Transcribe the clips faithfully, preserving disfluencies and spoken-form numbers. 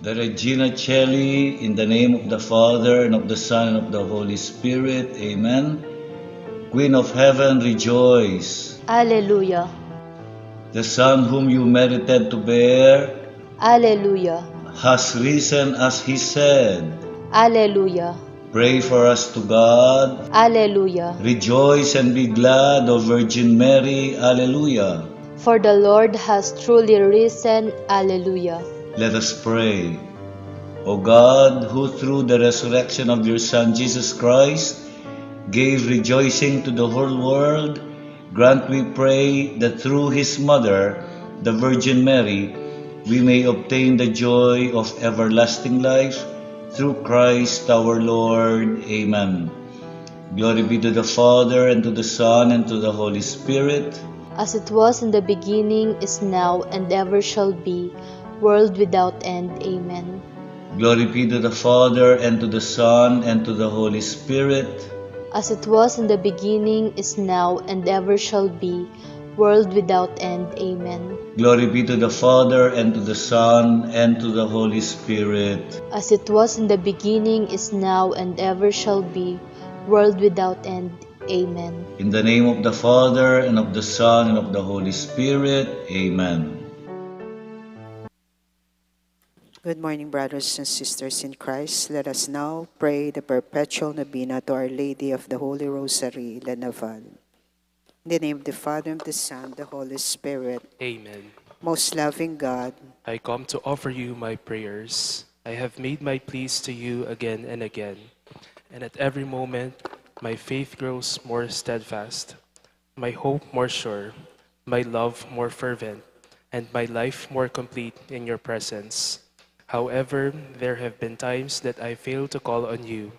The Regina Caeli, in the name of the Father, and of the Son, and of the Holy Spirit. Amen. Queen of heaven, rejoice. Alleluia. The Son whom you merited to bear Alleluia. Has risen as he said. Alleluia. Pray for us to God. Alleluia. Rejoice and be glad, O Virgin Mary. Alleluia. For the Lord has truly risen. Alleluia. Let us pray. O God, who through the resurrection of your Son Jesus Christ gave rejoicing to the whole world, grant, we pray, that through his mother, the Virgin Mary, we may obtain the joy of everlasting life through Christ our Lord. Amen. Glory be to the Father, and to the Son, and to the Holy Spirit. As it was in the beginning, is now, and ever shall be, world without end. Amen. Glory be to the Father, and to the Son, and to the Holy Spirit. As it was in the beginning, is now, and ever shall be, world without end. Amen. Glory be to the Father, and to the Son, and to the Holy Spirit. As it was in the beginning, is now, and ever shall be, world without end. Amen. In the name of the Father, and of the Son, and of the Holy Spirit. Amen. Good morning, brothers and sisters in Christ. Let us now pray the perpetual novena to Our Lady of the Holy Rosary, La Naval. In the name of the Father, and of the Son, the Holy Spirit. Amen. Most loving God, I come to offer you my prayers. I have made my pleas to you again and again, and at every moment my faith grows more steadfast, my hope more sure, my love more fervent, and my life more complete in your presence. However, there have been times that I failed to call on you,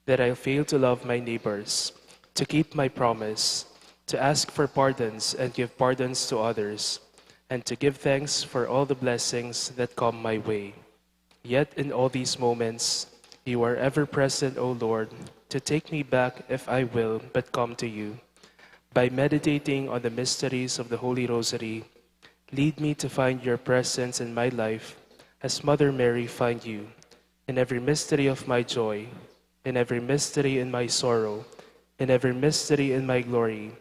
that I failed to love my neighbors, to keep my promise, to ask for pardons and give pardons to others, and to give thanks for all the blessings that come my way. Yet in all these moments, you are ever present, O Lord, to take me back if I will but come to you. By meditating on the mysteries of the Holy Rosary, lead me to find your presence in my life as Mother Mary find you, in every mystery of my joy, in every mystery in my sorrow, in every mystery in my glory,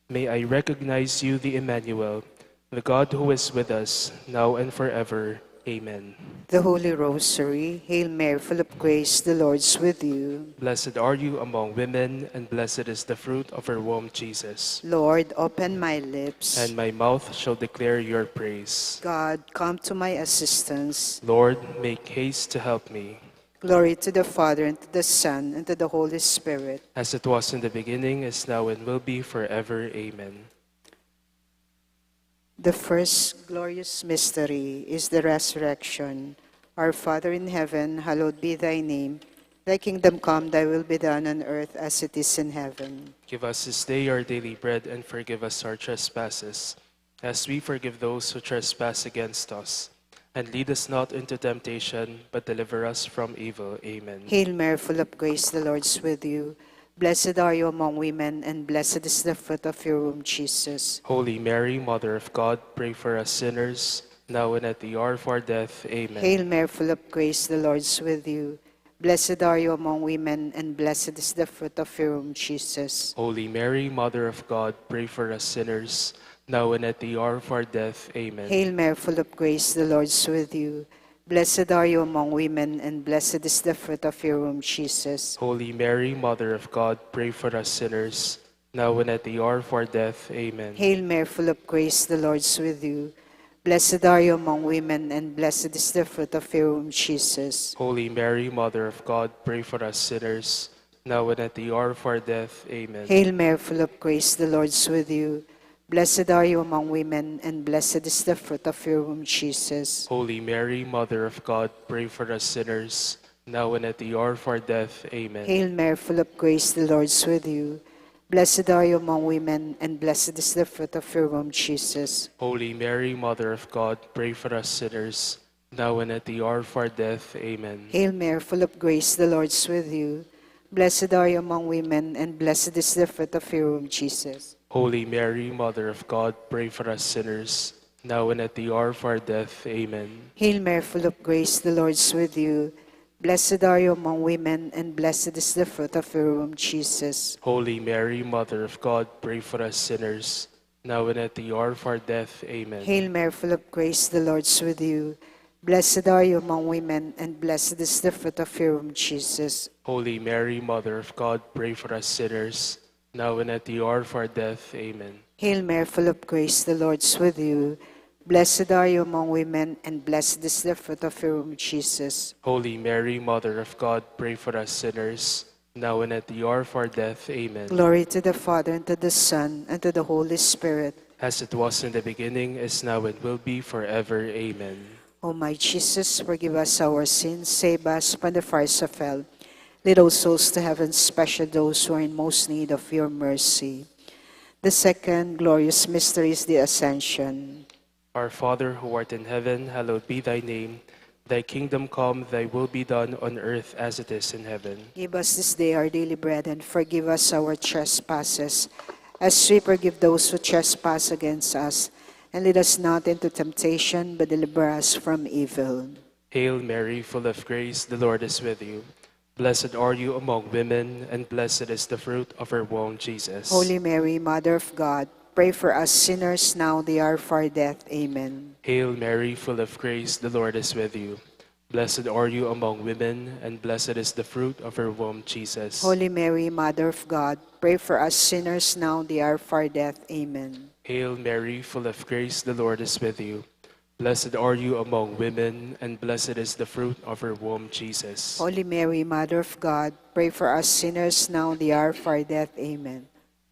may I recognize you, the Emmanuel, the God who is with us, now and forever. Amen. The Holy Rosary. Hail Mary, full of grace, the Lord is with you. Blessed are you among women, and blessed is the fruit of your womb, Jesus. Lord, open my lips. And my mouth shall declare your praise. God, come to my assistance. Lord, make haste to help me. Glory to the Father, and to the Son, and to the Holy Spirit. As it was in the beginning, is now, and will be forever. Amen. The first glorious mystery is the resurrection. Our Father in heaven, hallowed be thy name. Thy kingdom come, thy will be done on earth as it is in heaven. Give us this day our daily bread, and forgive us our trespasses, as we forgive those who trespass against us. And lead us not into temptation, but deliver us from evil. Amen. Hail Mary, full of grace, the Lord is with you. Blessed are you among women, and blessed is the fruit of your womb, Jesus. Holy Mary, Mother of God, pray for us sinners, now and at the hour of our death. Amen. Hail Mary, full of grace, the Lord is with you. Blessed are you among women, and blessed is the fruit of your womb, Jesus. Holy Mary, Mother of God, pray for us sinners, now and at the hour of our death. Amen. Hail Mary, full of grace, the Lord is with you. Blessed are you among women, and blessed is the fruit of your womb, Jesus. Holy Mary, Mother of God, pray for us sinners, now and at the hour of our death. Amen. Hail Mary, full of grace, the Lord is with you. Blessed are you among women, and blessed is the fruit of your womb, Jesus. Holy Mary, Mother of God, pray for us sinners, now and at the hour of our death. Amen. Hail Mary, full of grace, the Lord is with you. Blessed are you among women, and blessed is the fruit of your womb, Jesus. Holy Mary, Mother of God, pray for us sinners, now and at the hour of our death. Amen. Hail Mary, full of grace, the Lord is with you. Blessed are you among women, and blessed is the fruit of your womb, Jesus. Holy Mary, Mother of God, pray for us sinners, now and at the hour of our death. Amen. Hail Mary, full of grace, the Lord is with you. Blessed are you among women, and blessed is the fruit of your womb, Jesus. Holy Mary, Mother of God, pray for us sinners, now and at the hour of our death. Amen. Hail Mary, full of grace, the Lord is with you. Blessed are you among women, and blessed is the fruit of your womb, Jesus. Holy Mary, Mother of God, pray for us sinners, now and at the hour of our death. Amen. Hail Mary, full of grace, the Lord is with you. Blessed are you among women, and blessed is the fruit of your womb, Jesus. Holy Mary, Mother of God, pray for us sinners, now and at the hour of our death. Amen. Hail Mary, full of grace, the Lord is with you. Blessed are you among women, and blessed is the fruit of your womb, Jesus. Holy Mary, Mother of God, pray for us sinners, now and at the hour of our death. Amen. Glory to the Father, and to the Son, and to the Holy Spirit. As it was in the beginning, is now, and will be forever. Amen. O my Jesus, forgive us our sins, save us from the fires of hell. Lead all souls to heaven, especially those who are in most need of your mercy. The second glorious mystery is the Ascension. Our Father, who art in heaven, hallowed be thy name. Thy kingdom come, thy will be done on earth as it is in heaven. Give us this day our daily bread, and forgive us our trespasses, as we forgive those who trespass against us. And lead us not into temptation, but deliver us from evil. Hail Mary, full of grace, the Lord is with you. Blessed are you among women, and blessed is the fruit of your womb, Jesus. Holy Mary, Mother of God, pray for us sinners, now and at the hour of our death. Amen. Hail Mary, full of grace, the Lord is with you. Blessed are you among women, and blessed is the fruit of your womb, Jesus. Holy Mary, Mother of God, pray for us sinners, now and at the hour of our death. Amen. Hail Mary, full of grace, the Lord is with you. Blessed are you among women, and blessed is the fruit of your womb, Jesus. Holy Mary, Mother of God, pray for us sinners, now and at the hour of our death. Amen.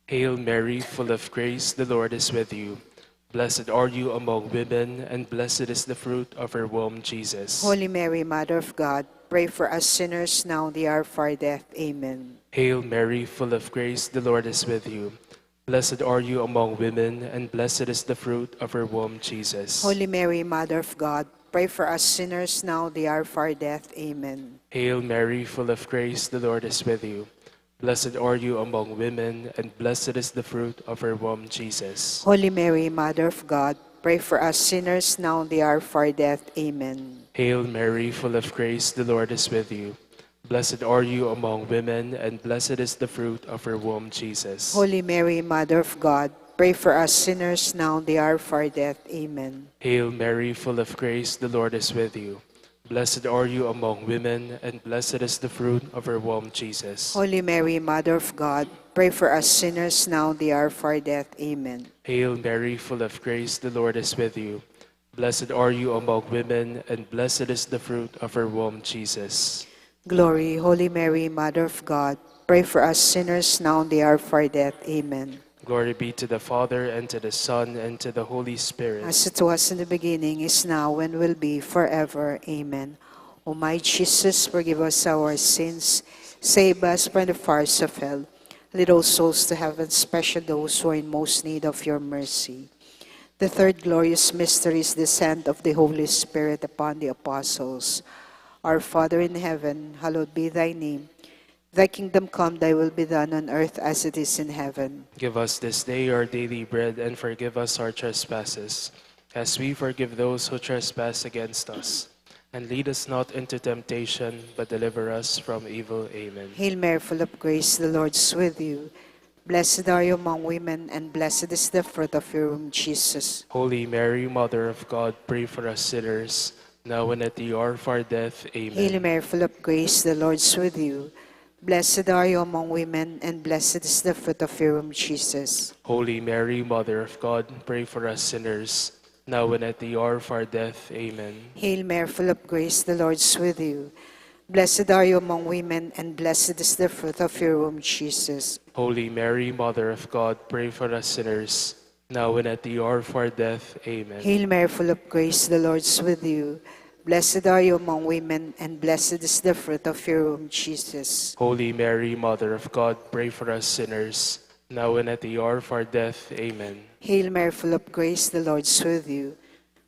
Hail Mary, full of grace, the Lord is with you. Blessed are you among women, and blessed is the fruit of your womb, Jesus. Holy Mary, Mother of God, pray for us sinners, now and at the hour of our death. Amen. Hail Mary, full of grace, the Lord is with you. Blessed are you among women, and blessed is the fruit of your womb, Jesus. Holy Mary, Mother of God, pray for us sinners, now and at the hour of our death. Amen. Hail Mary, full of grace, the Lord is with you. Blessed are you among women, and blessed is the fruit of your womb, Jesus. Holy Mary, Mother of God, pray for us sinners, now and at the hour of our death. Amen. Hail Mary, full of grace, the Lord is with you. Blessed are you among women, and blessed is the fruit of your womb, Jesus. Holy Mary, Mother of God, pray for us sinners, now and at the hour of our death. Amen. Hail Mary, full of grace, the Lord is with you. Blessed are you among women, and blessed is the fruit of your womb, Jesus. Holy Mary, Mother of God, pray for us sinners, now and at the hour of our death. Amen. Hail Mary, full of grace, the Lord is with you. Blessed are you among women, and blessed is the fruit of your womb, Jesus. Glory, Holy Mary, Mother of God, pray for us sinners, now and at the hour of our death. Amen. Glory be to the Father, and to the Son, and to the Holy Spirit. As it was in the beginning, is now, and will be forever. Amen. O my Jesus, forgive us our sins, save us from the fires of hell, lead all souls to heaven, especially those who are in most need of your mercy. The third glorious mystery is the descent of the Holy Spirit upon the apostles. Our Father in heaven, hallowed be thy name. Thy kingdom come, thy will be done on earth as it is in heaven. Give us this day our daily bread, and forgive us our trespasses, as we forgive those who trespass against us. And lead us not into temptation, but deliver us from evil. Amen. Hail Mary, full of grace, the Lord is with you. Blessed are you among women, and blessed is the fruit of your womb, Jesus. Holy Mary, Mother of God, pray for us sinners, now and at the hour of our death. Amen. Hail Mary, full of grace, the Lord is with you. Blessed are you among women, and blessed is the fruit of your womb, Jesus. Holy Mary, Mother of God, pray for us sinners, now and at the hour of our death. Amen. Hail Mary, full of grace, the Lord is with you. Blessed are you among women, and blessed is the fruit of your womb, Jesus. Holy Mary, Mother of God, pray for us sinners, now and at the hour of our death. Amen. Hail Mary, full of grace, the Lord is with you. Blessed are you among women, and blessed is the fruit of your womb, Jesus. Holy Mary, Mother of God, pray for us sinners, now and at the hour of our death. Amen. Hail Mary, full of grace, the Lord is with you.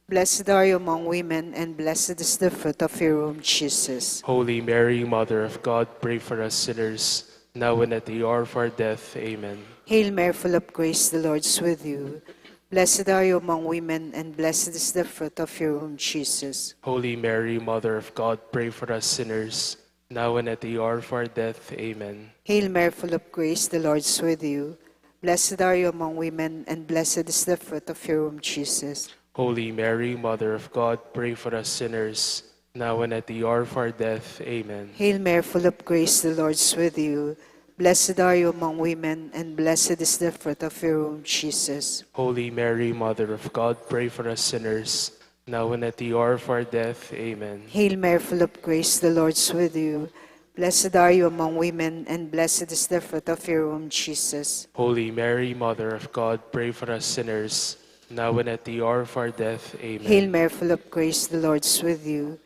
Blessed are you among women, and blessed is the fruit of your womb, Jesus. Holy Mary, Mother of God, pray for us sinners, now and at the hour of our death. Amen. Hail Mary, full of grace, the Lord is with you. Blessed are you among women, and blessed is the fruit of your womb, Jesus. Holy Mary, Mother of God, pray for us sinners, now and at the hour of our death. Amen. Hail Mary, full of grace, the Lord is with you. Blessed are you among women, and blessed is the fruit of your womb, Jesus. Holy Mary, Mother of God, pray for us sinners, now and at the hour of our death. Amen. Hail Mary, full of grace, the Lord is with you. Blessed are you among women, and blessed is the fruit of your womb, Jesus. Holy Mary, Mother of God, pray for us sinners, now and at the hour of our death. Amen. Hail Mary, full of grace, the Lord is with you. Blessed are you among women, and blessed is the fruit of your womb, Jesus. Holy Mary, Mother of God, pray for us sinners, now and at the hour of our death. Amen. Hail Mary, full of grace, the Lord is with you.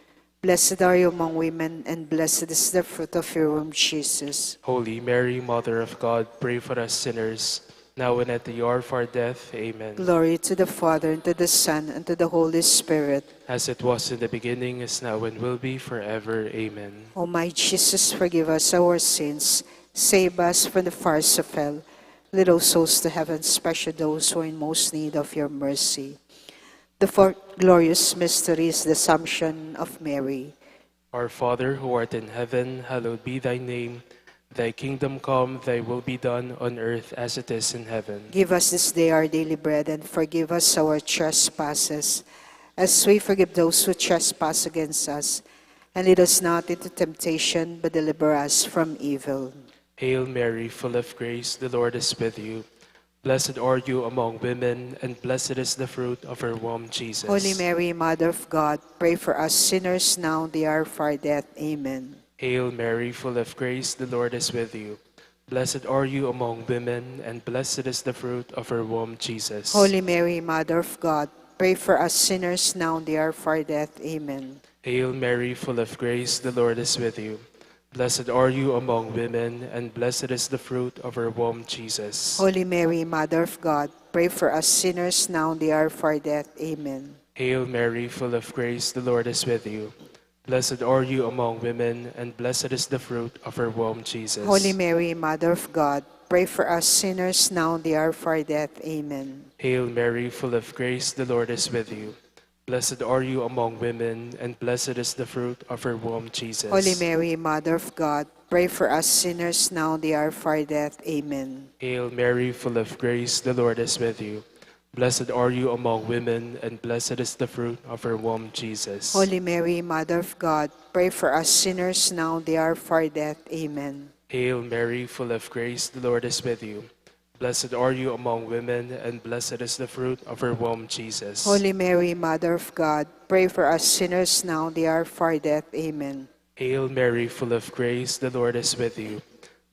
Blessed are you among women, and blessed is the fruit of your womb, Jesus. Holy Mary, Mother of God, pray for us sinners, now and at the hour of our death. Amen. Glory to the Father, and to the Son, and to the Holy Spirit. As it was in the beginning, is now, and will be forever. Amen. O my Jesus, forgive us our sins, save us from the fires of hell, lead all souls to heaven, especially those who are in most need of your mercy. The fourth glorious mystery is the Assumption of Mary. Our Father, who art in heaven, hallowed be thy name. Thy kingdom come, thy will be done on earth as it is in heaven. Give us this day our daily bread, and forgive us our trespasses, as we forgive those who trespass against us. And lead us not into temptation, but deliver us from evil. Hail Mary, full of grace, the Lord is with you. Blessed are you among women, and blessed is the fruit of your womb, Jesus. Holy Mary, Mother of God, pray for us sinners, now and the hour of our death. Amen. Hail Mary, full of grace, the Lord is with you. Blessed are you among women, and blessed is the fruit of your womb, Jesus. Holy Mary, Mother of God, pray for us sinners, now and the hour of our death. Amen. Hail Mary, full of grace, the Lord is with you. Blessed are you among women, and blessed is the fruit of your womb, Jesus. Holy Mary, Mother of God, pray for us sinners, now and the hour of our death. Amen. Hail Mary, full of grace, the Lord is with you. Blessed are you among women, and blessed is the fruit of your womb, Jesus. Holy Mary, Mother of God, pray for us sinners, now and the hour of our death. Amen. Hail Mary, full of grace, the Lord is with you. Blessed are you among women, and blessed is the fruit of your womb, Jesus. Holy Mary, Mother of God, pray for us sinners, now and the hour of our death. Amen. Hail Mary, full of grace, the Lord is with you. Blessed are you among women, and blessed is the fruit of your womb, Jesus. Holy Mary, Mother of God, pray for us sinners, now and the hour of our death. Amen. Hail Mary, full of grace, the Lord is with you. Blessed are you among women, and blessed is the fruit of your womb, Jesus. Holy Mary, Mother of God, pray for us sinners, now and the hour of our death. Amen. Hail Mary, full of grace, the Lord is with you.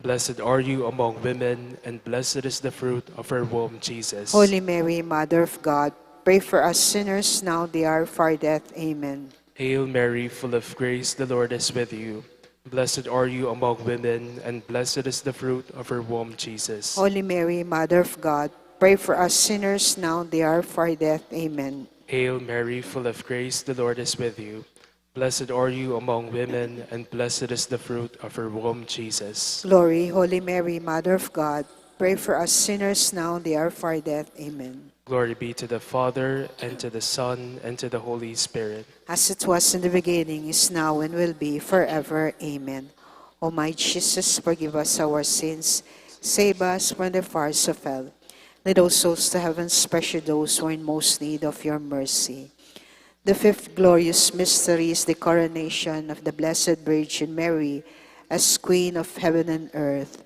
Blessed are you among women, and blessed is the fruit of your womb, Jesus. Holy Mary, Mother of God, pray for us sinners, now and the hour of our death. Amen. Hail Mary, full of grace, the Lord is with you. Blessed are you among women, and blessed is the fruit of your womb, Jesus. Holy Mary, Mother of God, pray for us sinners, now and the hour of our death. Amen. Hail Mary, full of grace, the Lord is with you. Blessed are you among women, and blessed is the fruit of your womb, Jesus. Glory, Holy Mary, Mother of God, pray for us sinners, now and the hour of our death. Amen. Glory be to the Father, and to the Son, and to the Holy Spirit. As it was in the beginning, is now, and will be forever. Amen. O my Jesus, forgive us our sins, save us from the fires of hell. Lead all souls to heaven, especially those who are in most need of your mercy. The fifth glorious mystery is the coronation of the Blessed Virgin Mary as Queen of heaven and earth.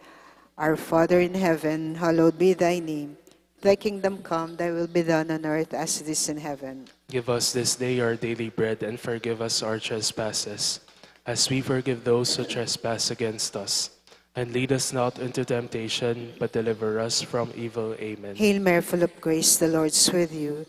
Our Father in heaven, hallowed be thy name. Thy kingdom come, thy will be done on earth as it is in heaven. Give us this day our daily bread, and forgive us our trespasses, as we forgive those who trespass against us. And lead us not into temptation, but deliver us from evil. Amen. Hail Mary, full of grace, the Lord is with you.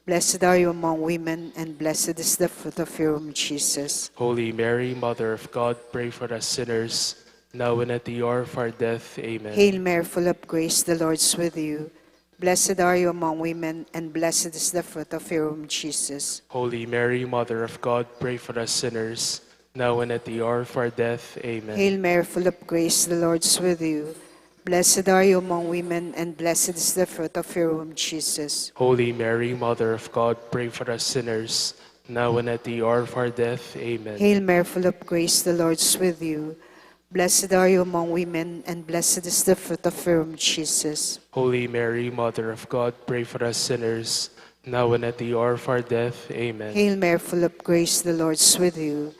Blessed are you among women, and blessed is the fruit of your womb, Jesus. Holy Mary, Mother of God, pray for us sinners, now and at the hour of our death. Amen. Hail Mary, full of grace, the Lord is with you. Blessed are you among women, and blessed is the fruit of your womb, Jesus. Holy Mary, Mother of God, pray for us sinners, now and at the hour of our death. Amen. Hail Mary, full of grace, the Lord is with you. Blessed are you among women, and blessed is the fruit of your womb, Jesus. Holy Mary, Mother of God, pray for us sinners, now and at the hour of our death. Amen. Hail Mary, full of grace, the Lord's with you. Blessed are you among women, and blessed is the fruit of your womb, Jesus. Holy Mary, Mother of God, pray for us sinners, now and at the hour of our death. Amen. Hail Mary, full of grace, the Lord's with you.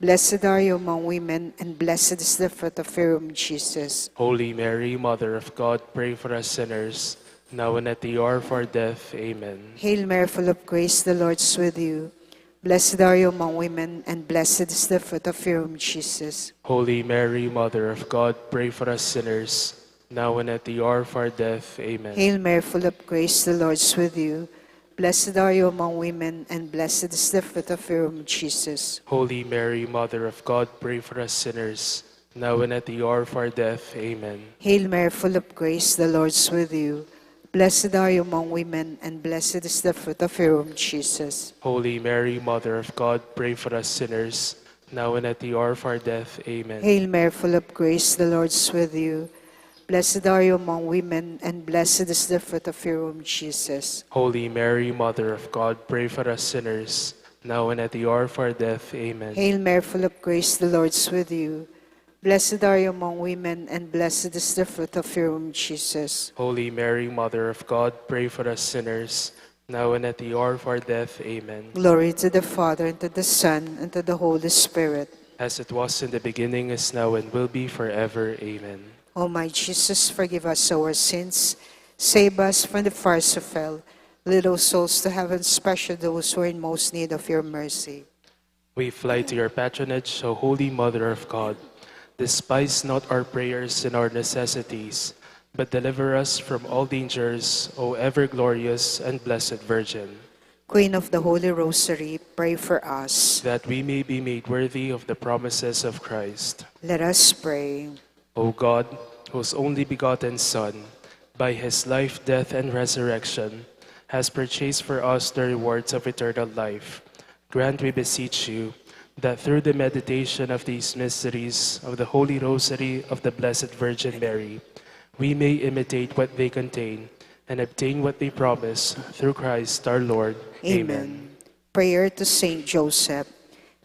Blessed are you among women, and blessed is the fruit of your womb, Jesus. Holy Mary, Mother of God, pray for us sinners, now and at the hour of our death. Amen. Hail Mary, full of grace, the Lord's with you. Blessed are you among women, and blessed is the fruit of your womb, Jesus. Holy Mary, Mother of God, pray for us sinners, now and at the hour of our death. Amen. Hail Mary, full of grace, the Lord's with you. Blessed are you among women, and blessed is the fruit of your womb, Jesus. Holy Mary, Mother of God, pray for us sinners, now and at the hour of our death. Amen. Hail Mary, full of grace, the Lord's with you. Blessed are you among women, and blessed is the fruit of your womb, Jesus. Holy Mary, Mother of God, pray for us sinners, now and at the hour of our death. Amen. Hail Mary, full of grace, the Lord's with you. Blessed are you among women, and blessed is the fruit of your womb, Jesus. Holy Mary, Mother of God, pray for us sinners, now and at the hour of our death. Amen. Hail Mary, full of grace, the Lord's with you. Blessed are you among women, and blessed is the fruit of your womb, Jesus. Holy Mary, Mother of God, pray for us sinners, now and at the hour of our death. Amen. Glory to the Father, and to the Son, and to the Holy Spirit. As it was in the beginning, is now, and will be forever. Amen. O my Jesus, forgive us our sins, save us from the fires of hell, lead all souls to heaven, especially those who are in most need of your mercy. We fly to your patronage, O Holy Mother of God. Despise not our prayers and our necessities, but deliver us from all dangers, O ever glorious and blessed Virgin. Queen of the Holy Rosary, pray for us. That we may be made worthy of the promises of Christ. Let us pray. O God, whose only begotten Son, by his life, death, and resurrection, has purchased for us the rewards of eternal life, grant, we beseech you, that through the meditation of these mysteries of the Holy Rosary of the Blessed Virgin Mary, we may imitate what they contain and obtain what they promise, through Christ our Lord. Amen. Amen. Prayer to Saint Joseph.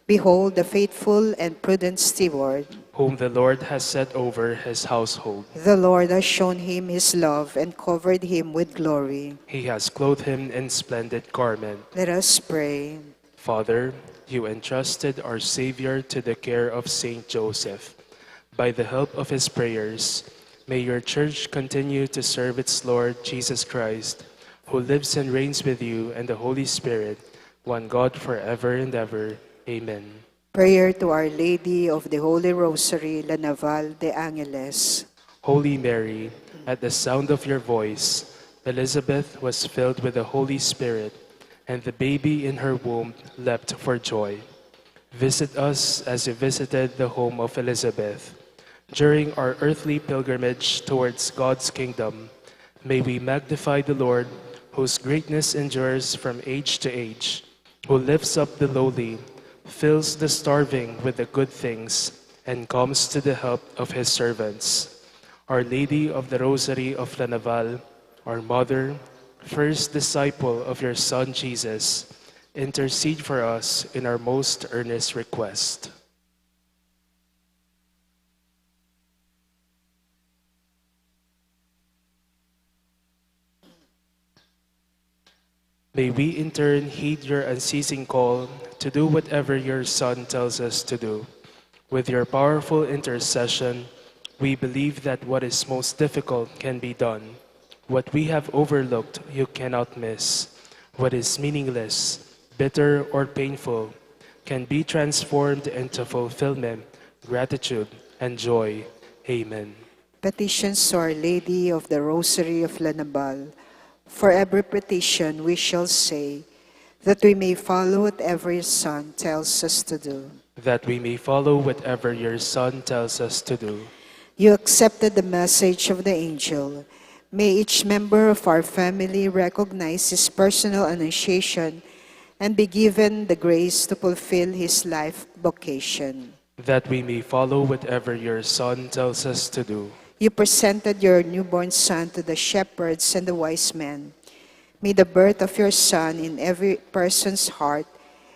Behold the faithful and prudent steward, whom the Lord has set over his household. The Lord has shown him his love and covered him with glory. He has clothed him in splendid garment. Let us pray. Father, you entrusted our Savior to the care of Saint Joseph. By the help of his prayers, may your church continue to serve its Lord Jesus Christ, who lives and reigns with you and the Holy Spirit, one God, forever and ever. Amen. Prayer to Our Lady of the Holy Rosary, La Naval de Angeles. Holy Mary, at the sound of your voice, Elizabeth was filled with the Holy Spirit, and the baby in her womb leapt for joy. Visit us as you visited the home of Elizabeth. During our earthly pilgrimage towards God's kingdom, may we magnify the Lord, whose greatness endures from age to age, who lifts up the lowly, fills the starving with the good things, and comes to the help of his servants. Our Lady of the Rosary of La Naval, our Mother, first disciple of your Son Jesus, intercede for us in our most earnest request. May we in turn heed your unceasing call to do whatever your Son tells us to do. With your powerful intercession, we believe that what is most difficult can be done. What we have overlooked, you cannot miss. What is meaningless, bitter, or painful can be transformed into fulfillment, gratitude, and joy. Amen. Petitions to Our Lady of the Rosary of La Naval. For every petition we shall say, that we may follow whatever your Son tells us to do. That we may follow whatever your Son tells us to do. You accepted the message of the angel. May each member of our family recognize his personal annunciation and be given the grace to fulfill his life vocation. That we may follow whatever your Son tells us to do. You presented your newborn son to the shepherds and the wise men. May the birth of your son in every person's heart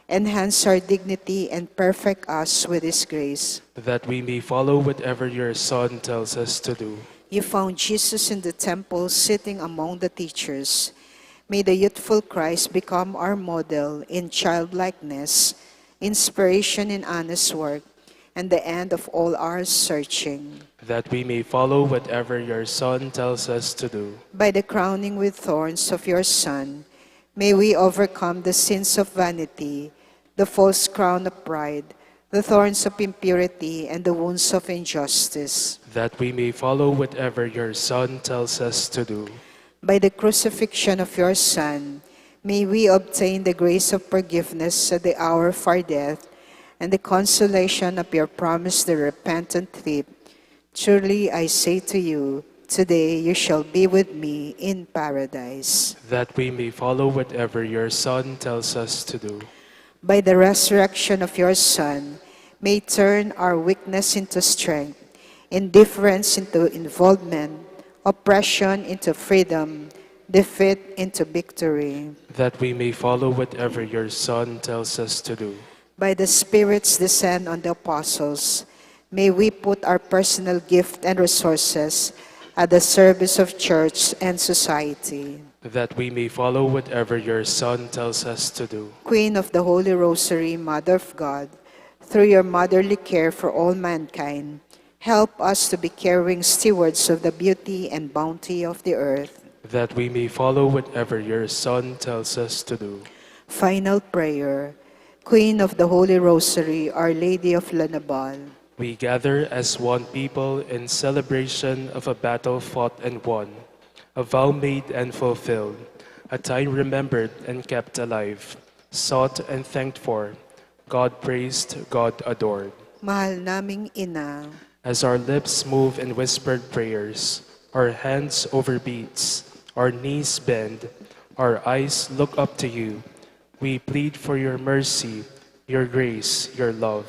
enhance our dignity and perfect us with his grace. That we may follow whatever your son tells us to do. You found Jesus in the temple, sitting among the teachers. May the youthful Christ become our model in childlikeness, inspiration in honest work, and the end of all our searching. That we may follow whatever your son tells us to do. By the crowning with thorns of your son, may we overcome the sins of vanity, the false crown of pride, the thorns of impurity, and the wounds of injustice. That we may follow whatever your son tells us to do. By the crucifixion of your son, may we obtain the grace of forgiveness at the hour of our death, and the consolation of your promise, the repentant thief. Truly I say to you, today you shall be with me in paradise. That we may follow whatever your son tells us to do. By the resurrection of your son, may turn our weakness into strength, indifference into involvement, oppression into freedom, defeat into victory. That we may follow whatever your son tells us to do. By the Spirit's descent on the apostles, may we put our personal gift and resources at the service of church and society. That we may follow whatever your son tells us to do. Queen of the Holy Rosary, Mother of God, through your motherly care for all mankind, help us to be caring stewards of the beauty and bounty of the earth. That we may follow whatever your son tells us to do. Final prayer. Queen of the Holy Rosary, Our Lady of La Naval. We gather as one people in celebration of a battle fought and won, a vow made and fulfilled, a tie remembered and kept alive, sought and thanked for, God praised, God adored. Mahal naming Ina. As our lips move in whispered prayers, our hands over beads, our knees bend, our eyes look up to you, we plead for your mercy, your grace, your love.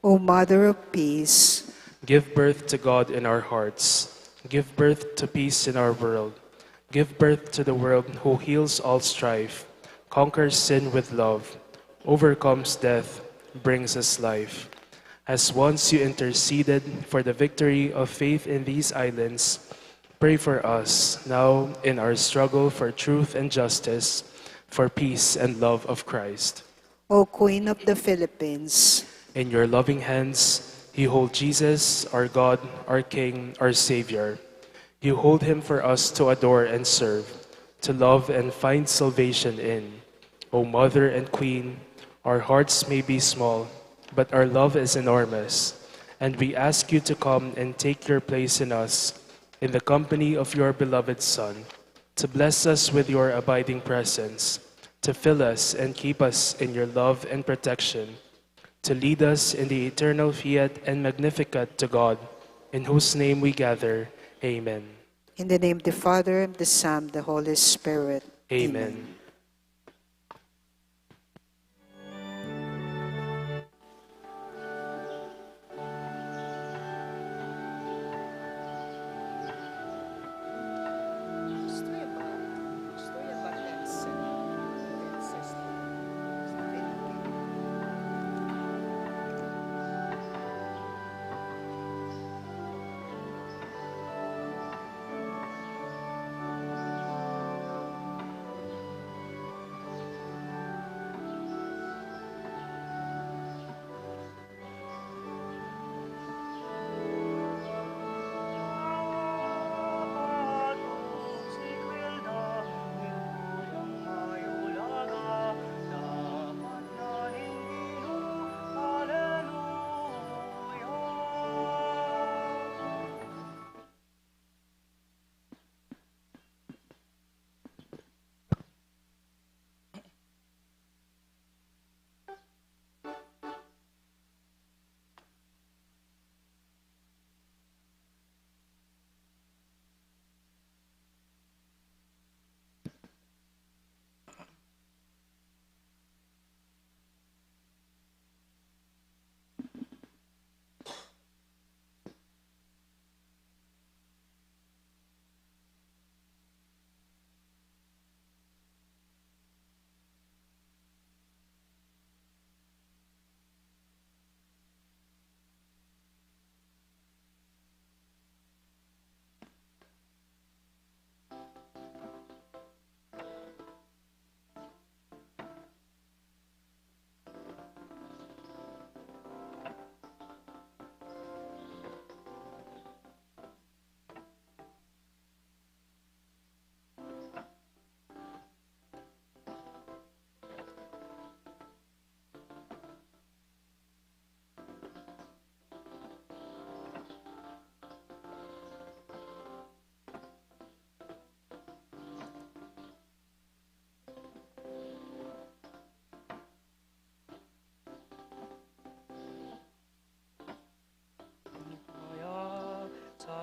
O Mother of Peace. Give birth to God in our hearts. Give birth to peace in our world. Give birth to the world who heals all strife, conquers sin with love, overcomes death, brings us life. As once you interceded for the victory of faith in these islands, pray for us now in our struggle for truth and justice, for peace and love of Christ. O Queen of the Philippines. In your loving hands, you hold Jesus, our God, our King, our Savior. You hold him for us to adore and serve, to love and find salvation in. O Mother and Queen, our hearts may be small, but our love is enormous, and we ask you to come and take your place in us, in the company of your beloved Son, to bless us with your abiding presence, to fill us and keep us in your love and protection, to lead us in the eternal Fiat and Magnificat to God, in whose name we gather. Amen. In the name of the Father, and the Son, the Holy Spirit. Amen. Amen.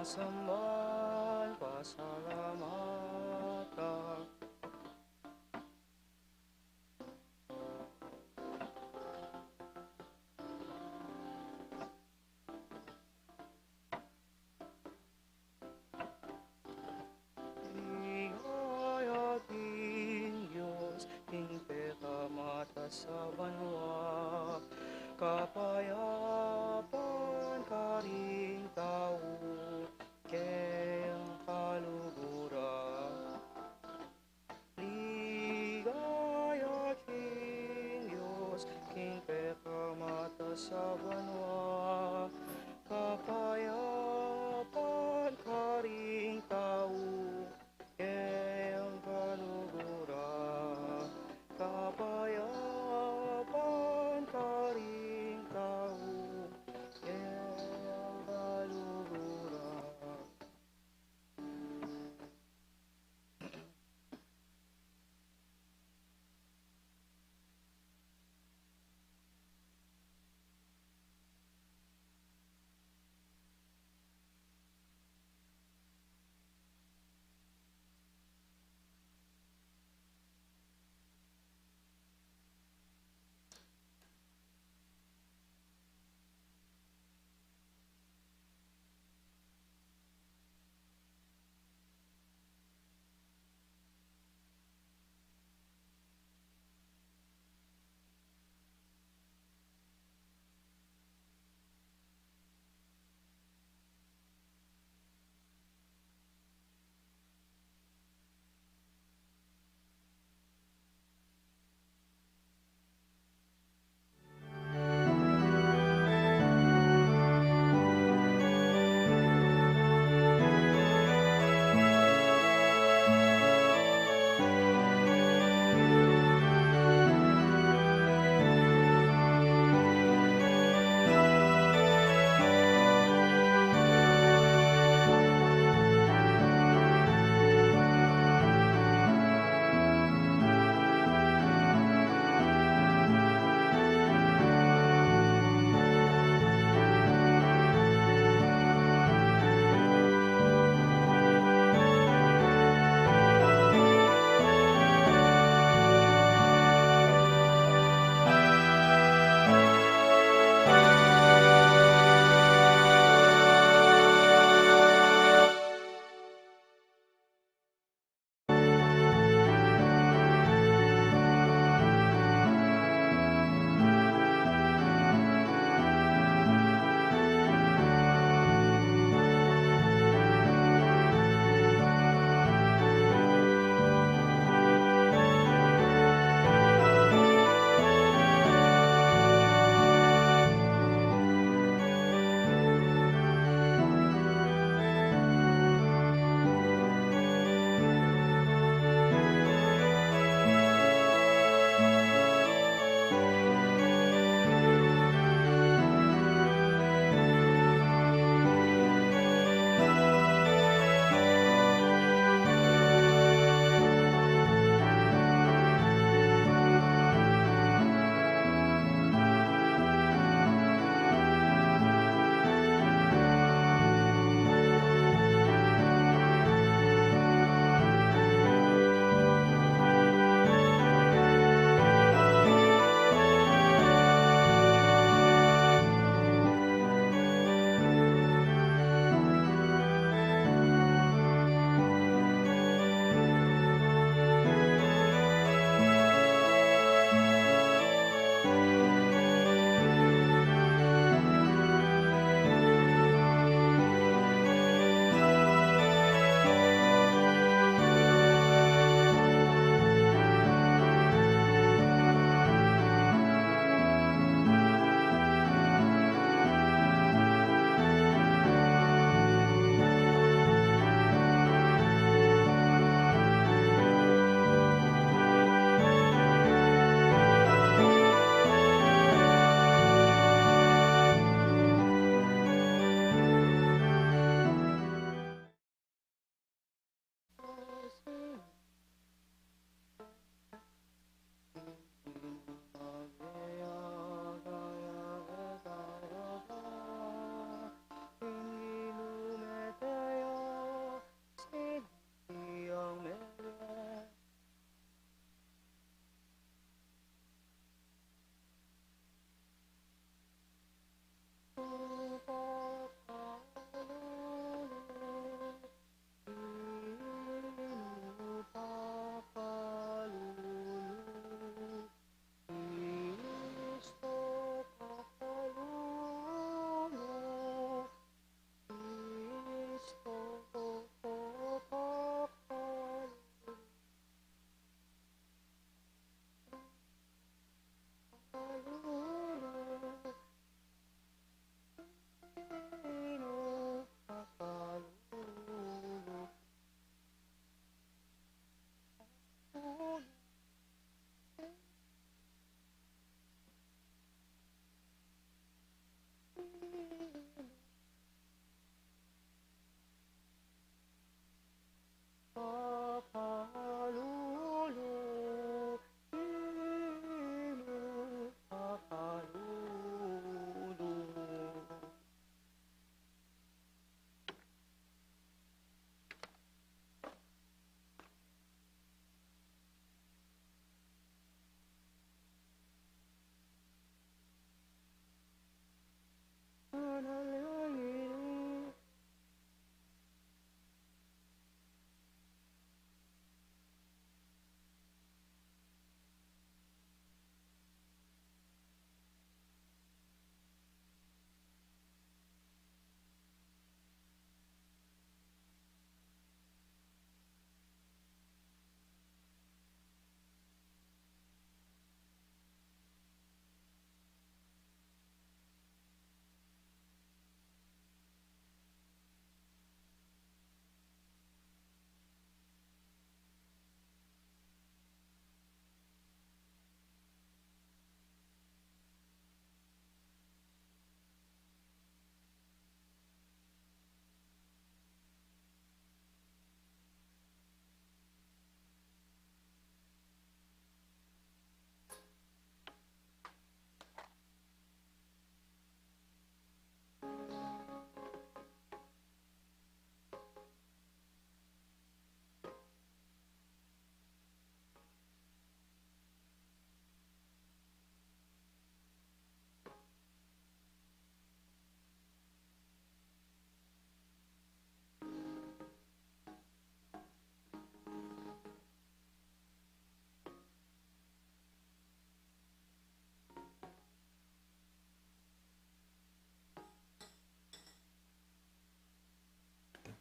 Samban, pasalamatan. Ligaya king Dios, king pekamatasan a banua, kapayapan karing tau keng kaluguran. Ligaya king Dios, king pekamatasan a banua, kapayapan karing tau keng kaluguran, kapayapan karing tau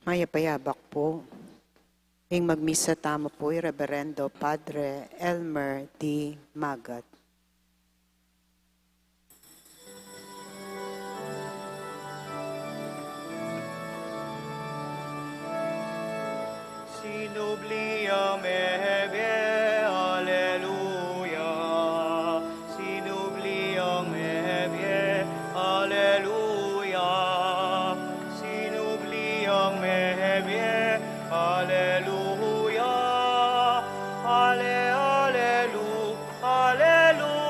Mayap a yabak pu. Ing magmisa tamu pu i Reberendo Padre Elmer D. Magat. Sinubli ang mebie, aleluya. Sinubli ang mebie, aleluya. Sinubli ang mebie, aleluya. Ale, alelu, aleluya.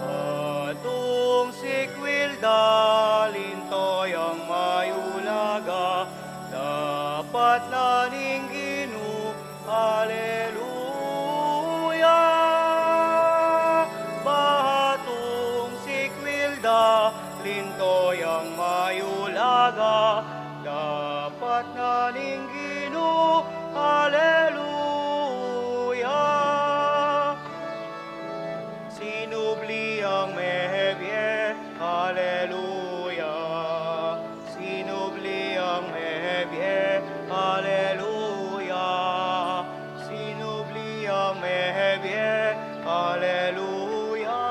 Atung sikwil da, linto yang mayulaga, dapat na ning Ginu, aleluya. Batung sikwil da, linto yang mayulaga, dapat na ning Ginu, aleluya. Sinubli ang mebie, aleluya. Sinubli ang mebie, aleluya. Sinubli ang mebie, aleluya.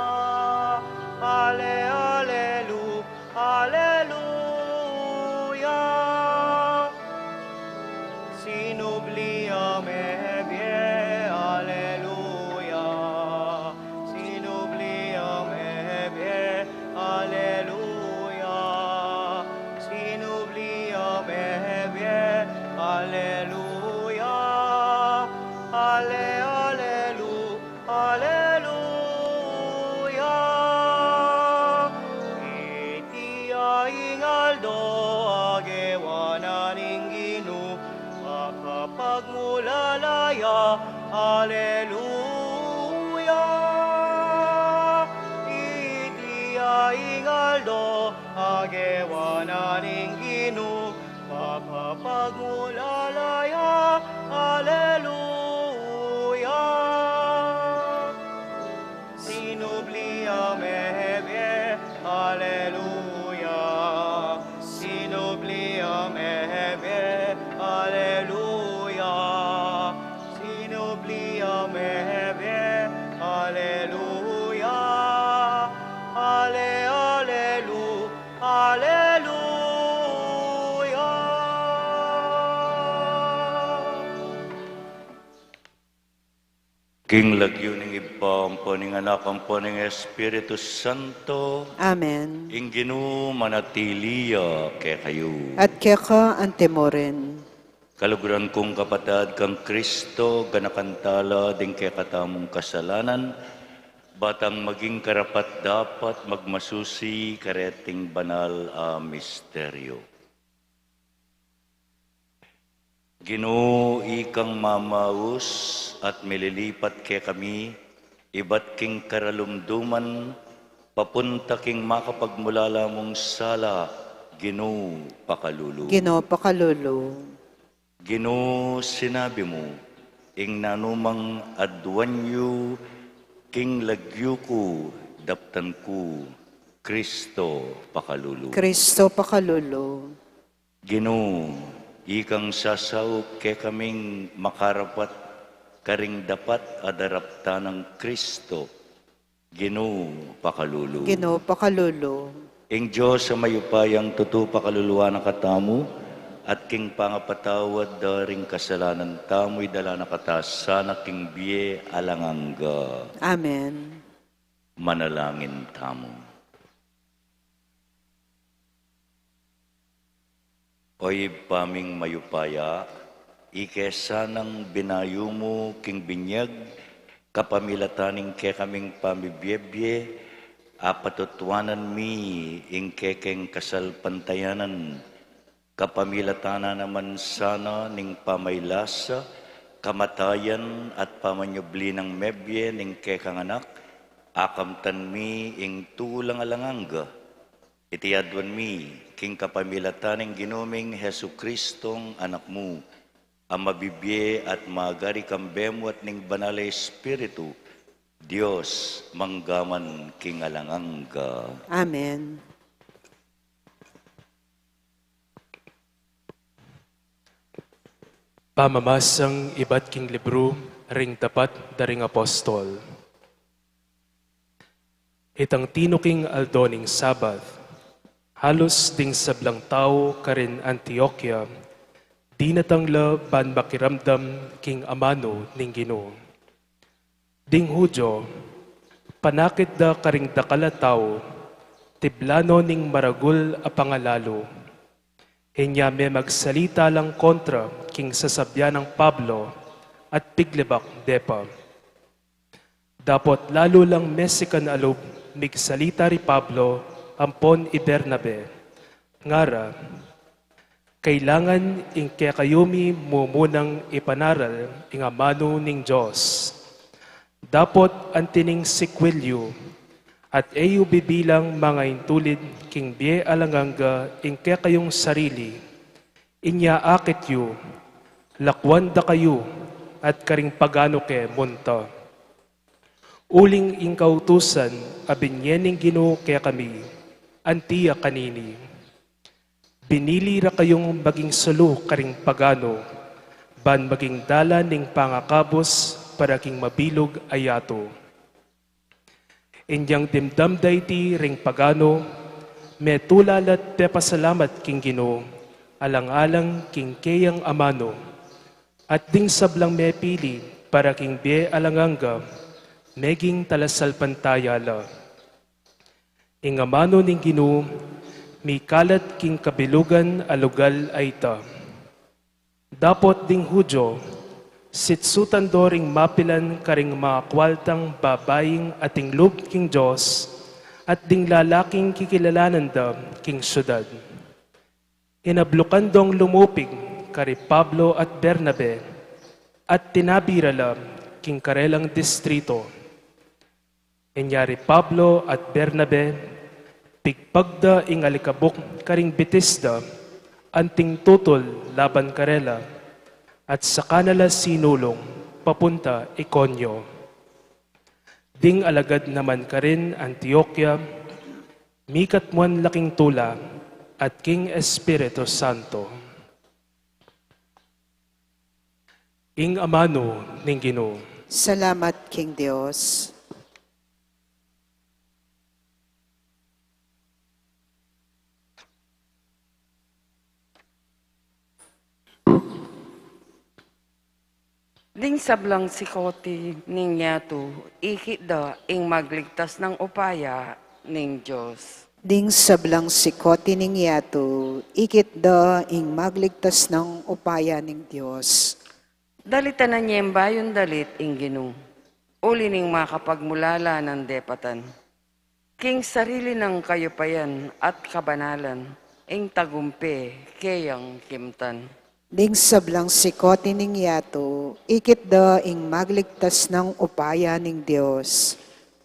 Ale, alelu, aleluya. Sinubli ang mebie, aleluya. Sinubli ang mebie, aleluya. Sinubli ang mebie, aleluya. Ale, alelu, aleluya. Iti ya ing aldo a Kapagmulala ya, Alleluia. Sinubli ya mebie, Alleluia. Sinubli ya mebie, Alleluia. Sinubli ya mebie, Alleluia. Ale, Allelu, Alleluia. King lagyu ning Ibpa, ampo ning Anak, ampo ning Espiritu Santo. Amen. Ing Ginu manatili ya kekayu. At keka antimurin. Kaluguran kung kapatad kang Kristo, ganakan tala ding kekatamung kasalanan, ba tang maging karapat-dapat magmasusi kareting banal a misteryo. Ginu, ikang mamaus at mililipat kekami, ibat king karalumduman, papunta king makapagmulala mung sala, Ginu, pakalulu. Ginu, pakalulu. Ginu, sinabi mu, ing nanumang aduan yu king lagyu ku, daptan ku, Kristo, pakalulu. Kristo, pakalulu. Ginu, ikang sasaup kekaming makarapat karing dapat a daraptan nang Kristo, Ginu, pakalulu. Ginu, pakalulu. Ing Dios a mayupayang tutu pakaluluan na katamu, at king pangapatawad da ring kasalanan tamu, idala na kata sana king bie alang angga. Amen. Manalangin tamu. O Ibpa ming mayupaya, ike sanang binayu mu king binyag, kapamilatan ning kekaming pamibiebie, apatutuanan mi ing kekeng kasalpantayanan, kapamilatan na naman sana ning pamailasa, kamatayan at pamanyubli nang mebie ning kekang Anak, akamtan mi ing tulang alang angga. Iti aduan mi, king kapamilatan ning Ginu ming Jesucristong Anak mu, a mabibie at magari kambe mu at ning Banal a Espiritu, Dios, mangga man king alang angga. Amen. Pamamasang ibat king libru ring dapat da ring apostol. Itang tinuking aldo ning Sabat, halus ding sablang tau karin Antioquia, dinatang la ban makiramdam king amanu ning Ginu. Ding Judio, panakit da karing dakal a tau, tiblano ning maragul a pangalalu. Inya me magsalita lang kontra king sasabian nang Pablo at piglibak de pa. Dapot lalu lang mesikan a lub migsalita ri Pablo ampon i Bernabe, ngara, kailangan ing kekayu mi mumunang ipanaral ing amanu ning Dios. Dapot anti ning sikwil yu, at e yu bibilang mangaintulid king bie alang angga ing kekayung sarili, inya akit yu, lakuan da kayu, at karing paganu ke munta. Uling ing kautusan a binie ning Ginu kekami, anti ya kanini. Binili ra kayung maging sulu karing paganu, ban maging dalan ning pangakabus para king mabilug a yatu. Inyang dimdam da iti ring paganu, metula la't pepasalamat king Ginu, alang-alang king keyang amanu, at ding sablang mepili para king bie alang angga, meging talasalpantaya la. Ing amanu ning Ginu, mikalat king kabilugan a lugal a ita. Dapot ding Judio, sitsutan do ring mapilan karing makakwaltang babaing ating lub king Dios, at ding lalaking kikilalanan da king siudad. Inablukan dong lumupig kari Pablo at Bernabe, at tinabi ra la king karelang distrito. Inya ri Pablo at Bernabe, pigpag da ing alikabuk karing bitis da, anting tutul laban karela, at saka na la sinulung papunta Iconio. Ding alagad naman karin Antioquia, mikatmuan la king tula at king Espiritu Santo. Ing amanu ning Ginu. Salamat king Dios. Ding sablang sikoti ning yatu, ikit da ing magligtas nang upaya ning Dios. Ding sablang sikoti ning yatu, ikit da ing magligtas nang upaya ning Dios. Dalitanan ye ing bayung dalit ing Ginu, uli ning makapagmulala nang depatan. King sarili nang kayupayan at kabanalan, ing tagumpe keyang kimtan. Ding sablang sikoti ning yatu, ikit da ing magligtas nang upaya ning Dios.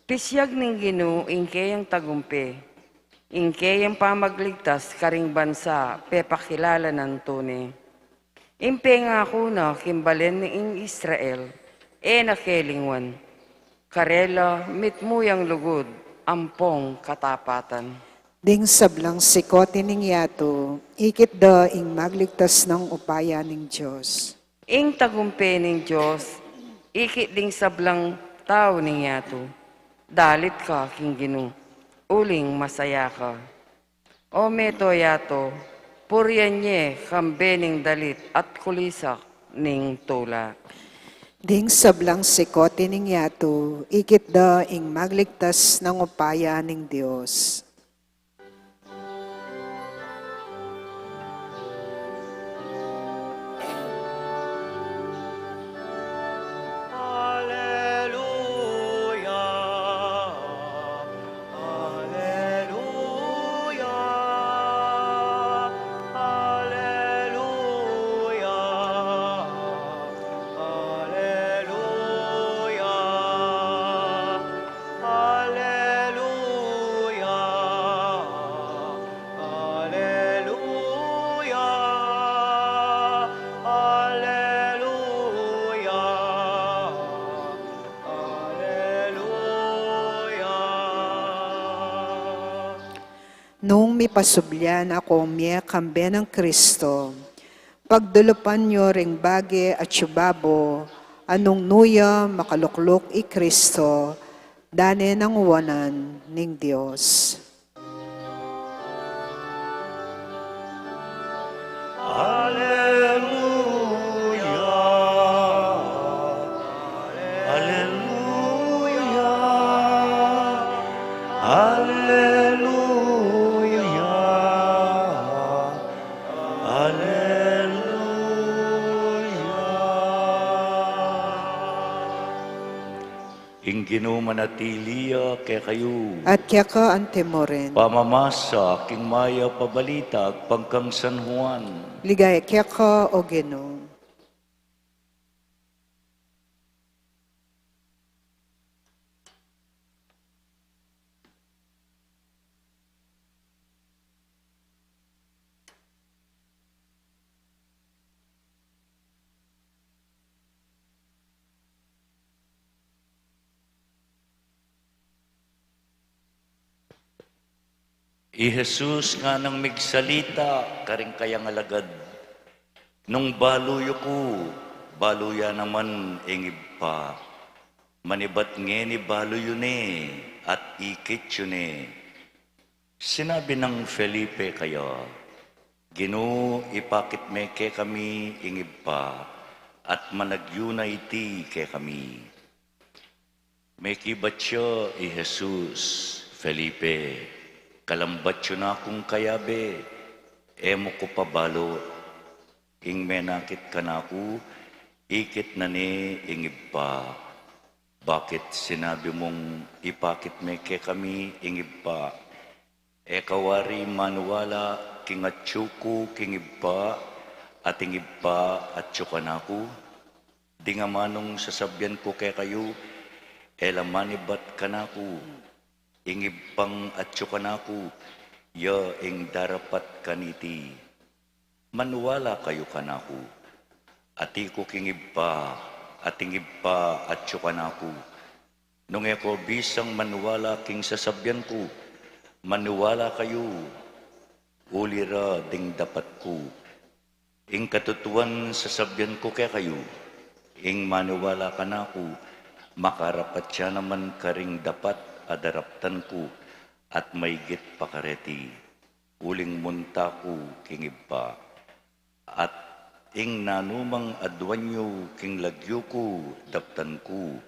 Pisiyag ning Ginu ing keyang tagumpe, ing keyang pamagligtas karing bansa pepakilala nang tune. Ing pengaku na king balen ning Israel, e na kelingwan. Karela mitmu yang lugud ampong katapatan. Ding sablang sikoti ning yatu, ikit da ing magligtas nang upaya ning Dios. Ing tagumpe ning Dios, ikit ding sablang tau ning yatu. Dalit ka king Ginu, uling masaya ka. O meto yatu, purian ye kambe ning dalit at kulisak ning tula. Ding sablang sikoti ning yatu, ikit da ing magligtas nang upaya ning Dios. Aleluya. Aleluya, aleluya, aleluya, aleluya, aleluya, aleluya. Aleluya. Nung mipasublian a kung mie kambe nang Kristo, pagdulupan yu ring bage atyu babo, a nung nu ya makalukluk i Kristo, dane nang wanan ning Dios. Aleluya, aleluya, aleluya, aleluya. Ing Ginu manatili ya kekayu. At keka antimurin. Pamamasa king mayap a balita agpang kang San Juan. Ligaya keka, o Ginu. I Jesus nganang migsalita karing kayang alagad, "Nung balu yu ku, balu ya naman ing Ibpa. Manibat ngeni balu yu ne, at ikit yu ne." Sinabi nang Felipe kaya, "Ginu, ipakit me kekami ing Ibpa, at managyu na iti kekami." Mekibat ya i Jesus, "Felipe, kalambat yu na kung kayabe, e mu ku pa balu? Ing menakit kanaku, ikit na ne ing Ibpa. Bakit sinabi mung ipakit me kekami ing Ibpa? E ka wari maniwala king atyu ku king Ibpa, at ing Ibpa atyu kanaku? Ding amanung sasabian ku kekayu, e la manibat kanaku. Ing Ibpang atyu kanaku, ya ing darapat kaniti." maniwala kayu kanaku. Ati ku king Ibpa, at ing Ibpa atyu kanaku. Nung e ko bisang maniwala king sasabian ku, maniwala kayu, uli ra ding dapat ku. Ing katutuan sasabian ku kekayu, ing maniwala kanaku, makarapat ya naman karing dapat a daraptan ku, at maigit pa kareti, uling munta ku king Ibpa. At ing nanumang aduan yu king lagyu ku, daptan ku,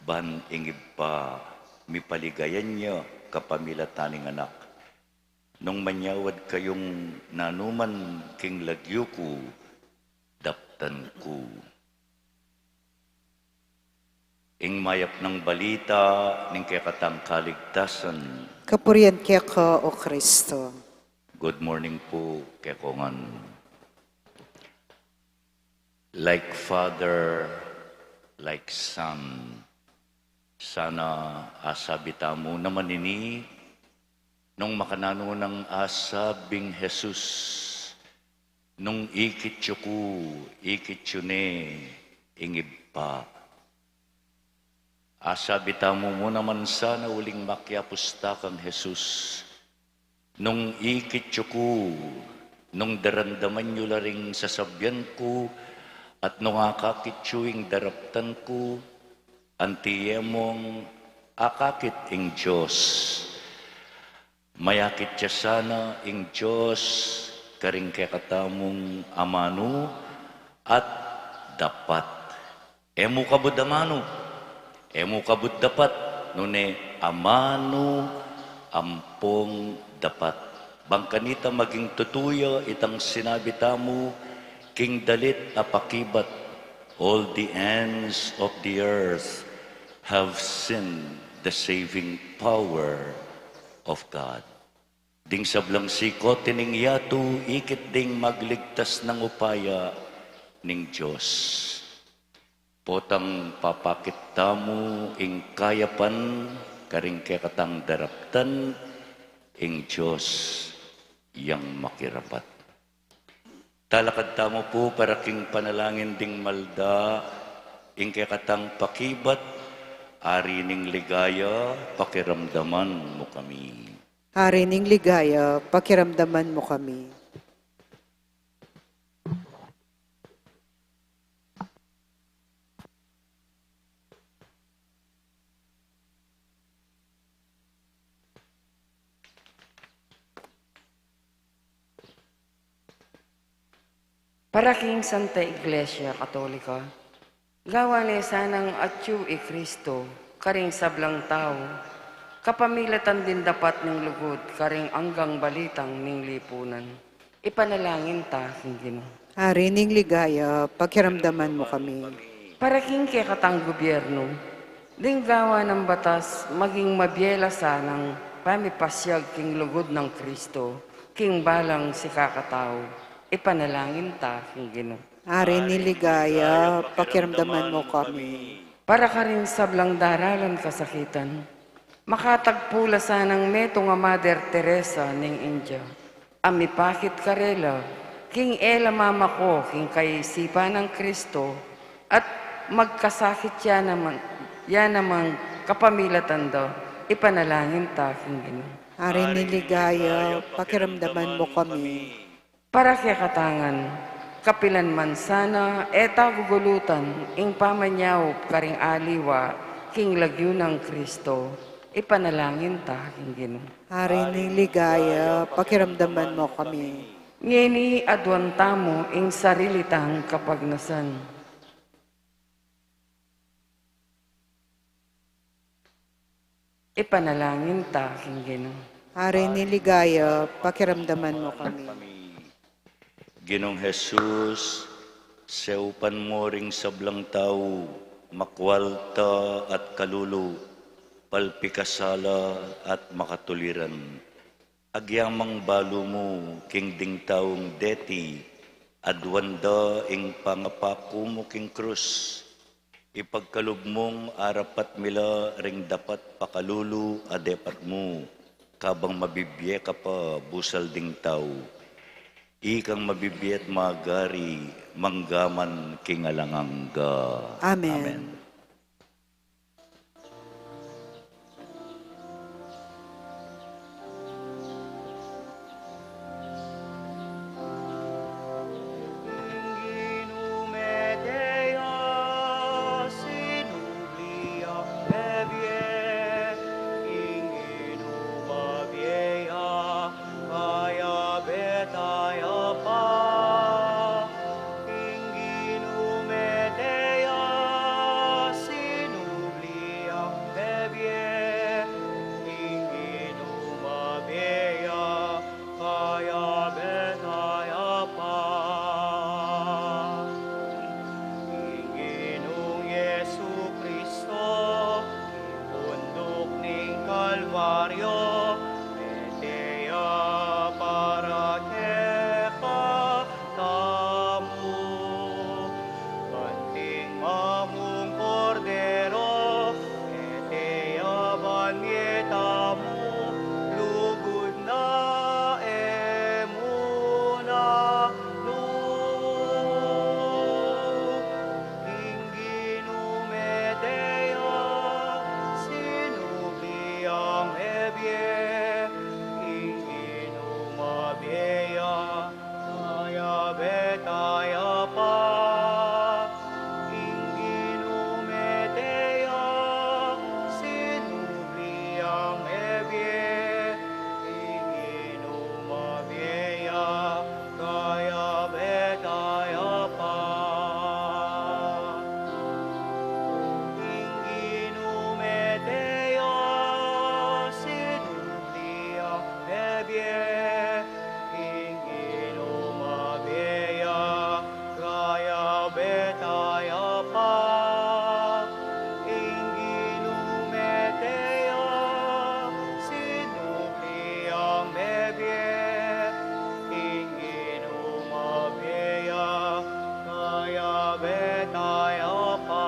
ban ing Ibpa mipaligayan ya kapamilatan ning Anak. Nung manyawad kayung nanuman king lagyu ku, daptan ku. Ing mayap nang balita ning kekatang kaligtasan. Kapurian keka, O Kristo. Good morning pu kekongan. Like Father, like Son. Sana asabi tamu naman ini, nung makananu nang asabing Jesus, nung ikit yu ku, ikit yu ne ing Ibpa. Asabi tamu mu naman sana uling makiapus ta kang Jesus, nung ikit yu ku, nung daramdaman yu la ring sasabian ku, at nung akakit yu ing daraptan ku, anti e mung akakit ing Dios. Mayakit ya sana ing Dios karing kekatamung amanu at dapat. E mu kabud amanu, e mu kabud dapat, nune amanu ampong dapat. Bang kanita maging tutu ya itang sinabi tamu king dalit a pakibat, "All the ends of the earth have seen the saving power of God." Ding sablang sikot ning yatu, ikit ding magligtas nang upaya ning Dios. Potang papakit tamu ing kayapan karing kekatang daraptan, ing Dios yang makirapat. Talakad tamu pu para king panalangin ding malda, ing kekatang pakibat, Ari ning ligaya, pakiramdaman mu kami. Ari ning ligaya, pakiramdaman mu kami. Para king Santa Iglesia Katolika, gawan ne sanang atyu i Kristo karing sablang tau, kapamilatan ding dapat ning lugud karing anggang balitang ning lipunan. Ipanalangin ta king Ginu. Ari ning ligaya, pakiramdaman mu kami. Para king kekatang gobyernu, ding gawa nang batas maging mabie la sanang pamipasyag king lugud nang Kristo king balang sikakatau. Ipanalangin ta king Ginu. Ari ning ligaya, pakiramdaman mu kami. Para karing sablang daralan kasakitan, makatagpu la sanang metung a Mother Teresa ning India a mipakit karela king e la mamako king kaisipan nang Kristo at magkasakit ya naman, ya namang kapamilatan da. Ipanalangin ta king Ginu. Ari ning ligaya, pakiramdaman mu kami. Para kekatang ngan, kapilan man sana e ta gugulutan ing pamanyaup karing aliwa king lagyu nang Kristo, ipanalangin ta king Ginu. Ari ning ligaya, pakiramdaman mu kami. Ngeni aduan tamu ing sarili tang kapagnasan. Ipanalangin ta king Ginu. Ari ning ligaya, pakiramdaman mu kami. Ginung Jesus, saupan mu ring sablang tau, makwalta at kalulu, palpikasala at makatuliran. Agyamang balu mu king ding taung deti, aduan da ing pangapaku mu king krus. Ipagkalub mung arapat mi la ring dapat pakalulu a depat mu, kabang mabibie ka pa busal ding tau. Ikang mabibie at magari, mangga man king alang angga. Amen. Amen. Kaya beta ya pa. Ing Ginung Jesu Kristo, king bunduk ning Kalbaryo, mete ya para kekatamu. Anting mamung Kordero, mete ya ban mie tamu, lugud na e mu nanu. Ing Ginu mete ya, sinubli yang mebie. Ing Ginu mabie ya, kaya beta ya pa. Ing Ginu mete ya, sinubli yang mebie. Ing Ginu mabie ya, kaya beta ya pa. Ing Ginu mete ya, sinubli yang mebie. Ing Ginu mabie ya, kaya beta ya pa. Ing Ginu mete ya, sinubli yang mebie. Ing Ginu mabie ya, kaya beta ya pa.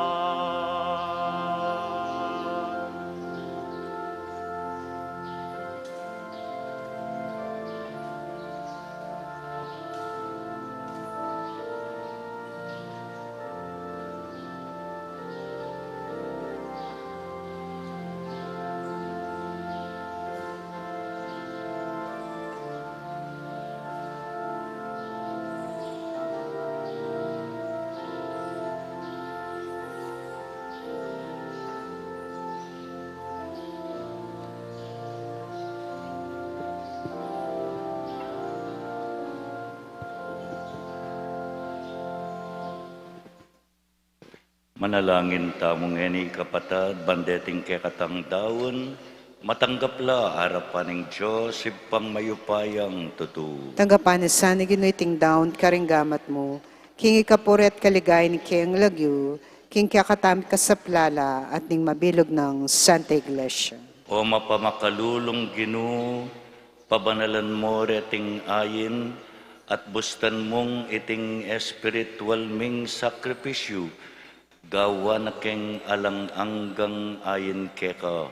Manalangin tamu ngeni, kapatad, ban deting kekatang daun, matanggap la arapan ning Dios, Ibpang mayupayang tutu. Tanggapan na sa ning Ginu iting daun karing gamat mu, king ikapuri at kaligayan ning kayang lagyu, king kekatamung kasaplalan at ning mabilug nang Santa Iglesia. O mapamakalulung Ginu, pabanalan mu reting ain, at bustan mung iting espiritual ming sakripisyu, gawan na keng alang anggang ain keka.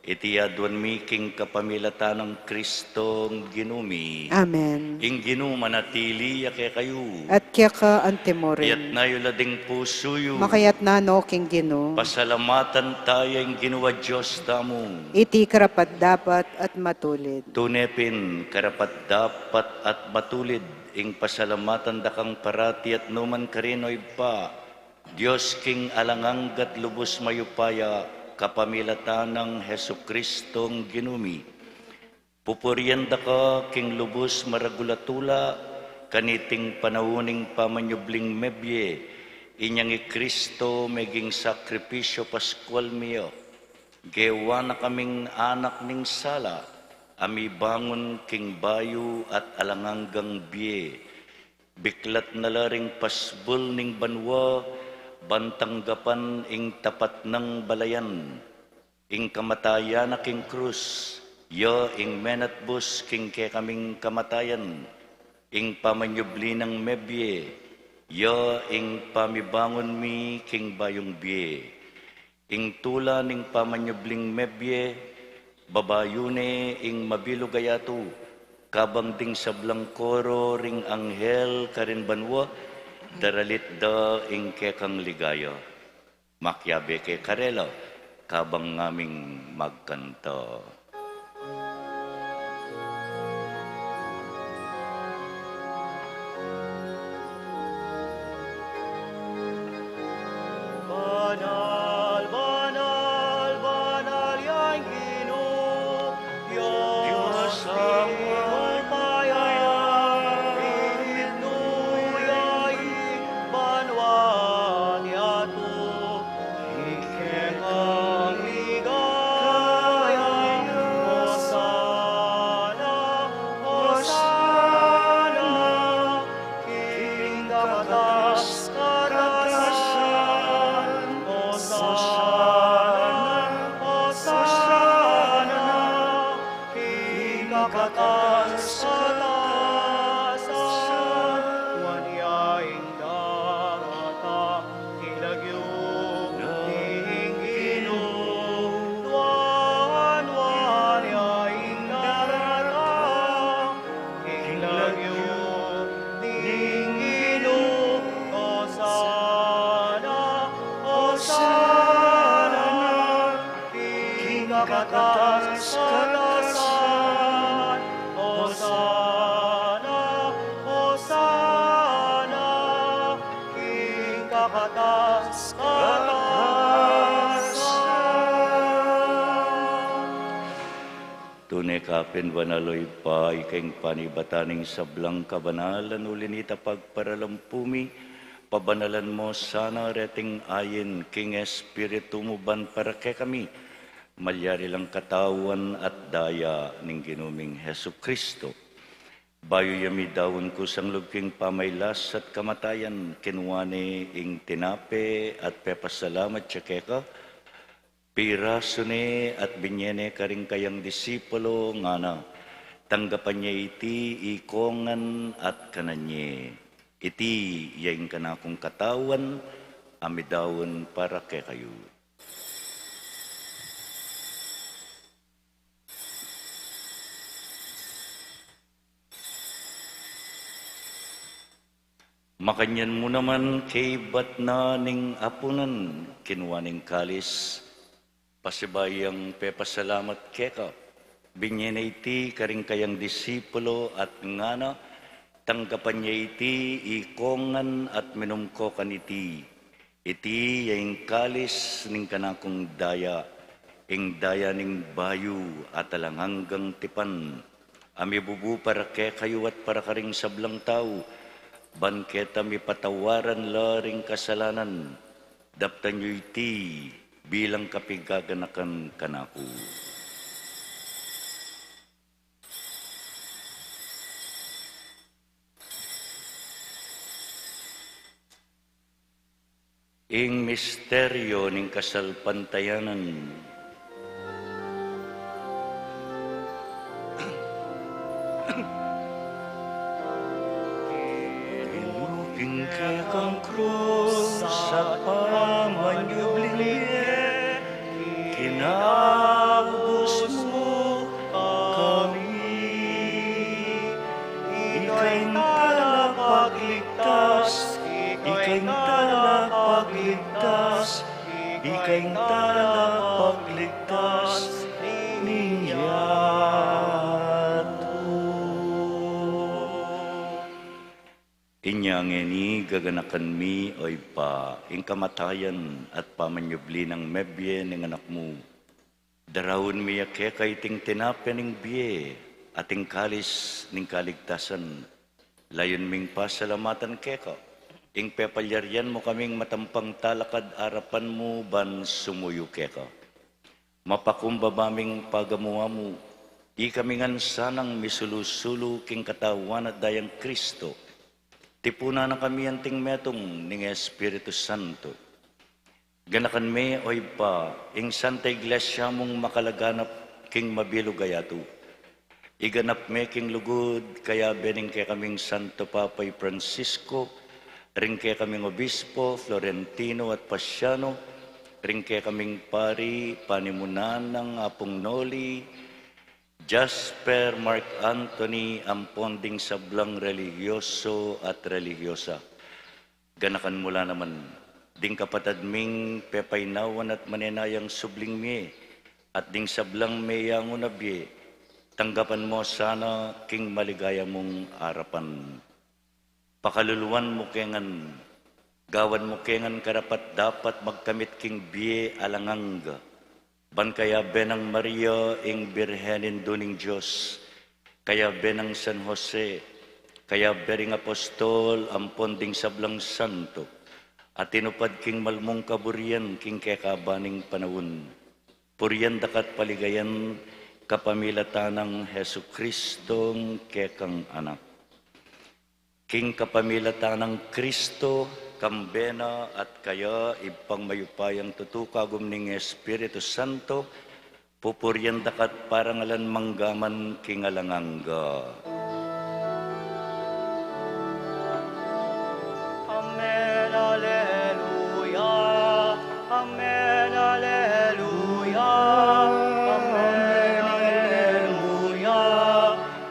Iti aduan mi king kapamilatan nang Kristong Ginu mi. Amen. Ing Ginu manatili ya kekayu. At keka antimurin. Iyatas yu la ding pusu yu. Makayatas no king Ginu. Pasalamatan taya ing Ginu a Dios tamu. Iti karapat-dapat at matulid. Tune pin karapat-dapat at matulid ing pasalamatan da kang parati at nukarin man, O Ibpa, Dios king alang angga at lubus mayupaya, kapamilatan nang Jesukristong Ginu mi. Pupurian da ka king lubus maragul a tula, kaniting panaun ning pamanyubling mebie, inyang i Kristo meging sakripisyu paskual mi ya. Gewa na kaming anak ning sala, a mibangun king bayu at alang anggang bie. Biklat na la ring pasbul ning banua, ban tanggapan ing tapat nang balayan. Ing kamatayan na king krus, ya ing menatbus king kekaming kamatayan. Ing pamanyubli nang mebie, ya ing pamibangun mi king bayung bie. Ing tula ning pamanyubling mebie, babayu ne ing mabilug a yatu, Kabang ding sablang koro ring anghel karin banua, daralit da ing kekang ligaya. Makiabe ke karela, kabang ngaming magkanta. Banal, banal, banal ya ing Ginu, Dios Ama, ing upaya, ing nu ya ing banua at yatu, ing kekang ligaya. Hosana, Hosana, king kakatas-katasan. Hosana, Hosana, king kakatas-katasan. Nuan ya ing daratang king lagyu ning Ginu. Nuan, nuan ya ing daratang king lagyu ning Ginu. Hosana, Hosana, king kakatas-katasan. Hosana, Hosana, king kakatas-katasan. Tune ka pin banal, O Ibpa, ika ing panibatan ning sablang kabanalan, uli na nita pagparalampu mi, pabanalan mu sana reting ayin king Espiritu mu ban para kekami malyari lang katawan at daya ning Ginu ming Jesucristo. Bayu ya midaun kusang lub king pamailas at kamatayan, kinua ne ing tinape at pepasalamat ya keka, pirasu ne at binye ne karing kayang disipulo, ngana: Tanggapan ye iti ikongan at kanan ye. Iti ya ing kanakung katawan a midaun para kekayu. Makanyan mu naman kaibat na ning apunan, kinua ne ing kalis, pasibayu yang pepasalamat keka, binye ne iti karing kayang disipulo at ngana: Tanggapan ye iti ikongan at minum ko kaniti. Iti ya ing kalis ning kanakung daya, ing daya ning bayu at alang anggang tipan, a mibubu para kekayu at para karing sablang tau, ban keta mipatawaran la ring kasalanan. Daptan yu iti bilang kapigaganakan kanaku. Ing misteryo ning kasalpantayanan. King kekang krus at pamanyubling bie, kinaubus mu kami. Ika ing talapagligtas, ika ing talapagligtas, ika ing talapagligtas ning yatu. Inya ngeni gaganakan mi, O Ibpa, ing kamatayan at pamanyubli nang mebie ning Anak mu. Daraun mi ya keka iting tinape ning bie at ing kalis ning kaligtasan. Layun ming pasalamatan keka ing pepalyarian mu kaming matampang talakad arapan mu ban sumuyu keka. Mapakumbaba ming pagamu-amu, ikami ngan sanang misulu-sulu king katawan at dayang Kristo. Tipunan na kami anting metung ning Espiritu Santo. Ganakan me, O Ibpa, ing Santa Iglesia mung makalaganap king mabilug a yatu. Iganap me king lugud kayabe ning kekaming Santo Papa i Francisco, ring kekaming Obispo Florentino at Pasiano, ring kekaming pari, panimunan nang Apung Noli, Jasper, Mark Anthony, ampon ding sablang relihiyoso at relihiyosa. Ganakan mu la naman ding kapatad ming pepainawan at manenayang subling mie, at ding sablang meyangu na bie, tanggapan mo sana king maligaya mung arapan. Pakaluluan mu ke ngan, gawan mu ke ngan karapat-dapat magkamit king bie alang angga. Ban kayabe nang Maria ing Birhen Indu ning Dios, kayabe nang San Jose, kayabe ring apostol ampon ding sablang santo, a tinupad king mal mung kaburian king kekaban ning panaun. Purian da ka at paligayan kapamilatan nang Jesucristong kekang Anak. King kapamilatan nang Kristo, kambe na at kaya, Ibpang mayupayang tutu, kagum ning Espiritu Santo, pupurian da ka at parangalan manggaman king alang angga. Amen, Alleluia. Amen, Alleluia. Amen, Alleluia.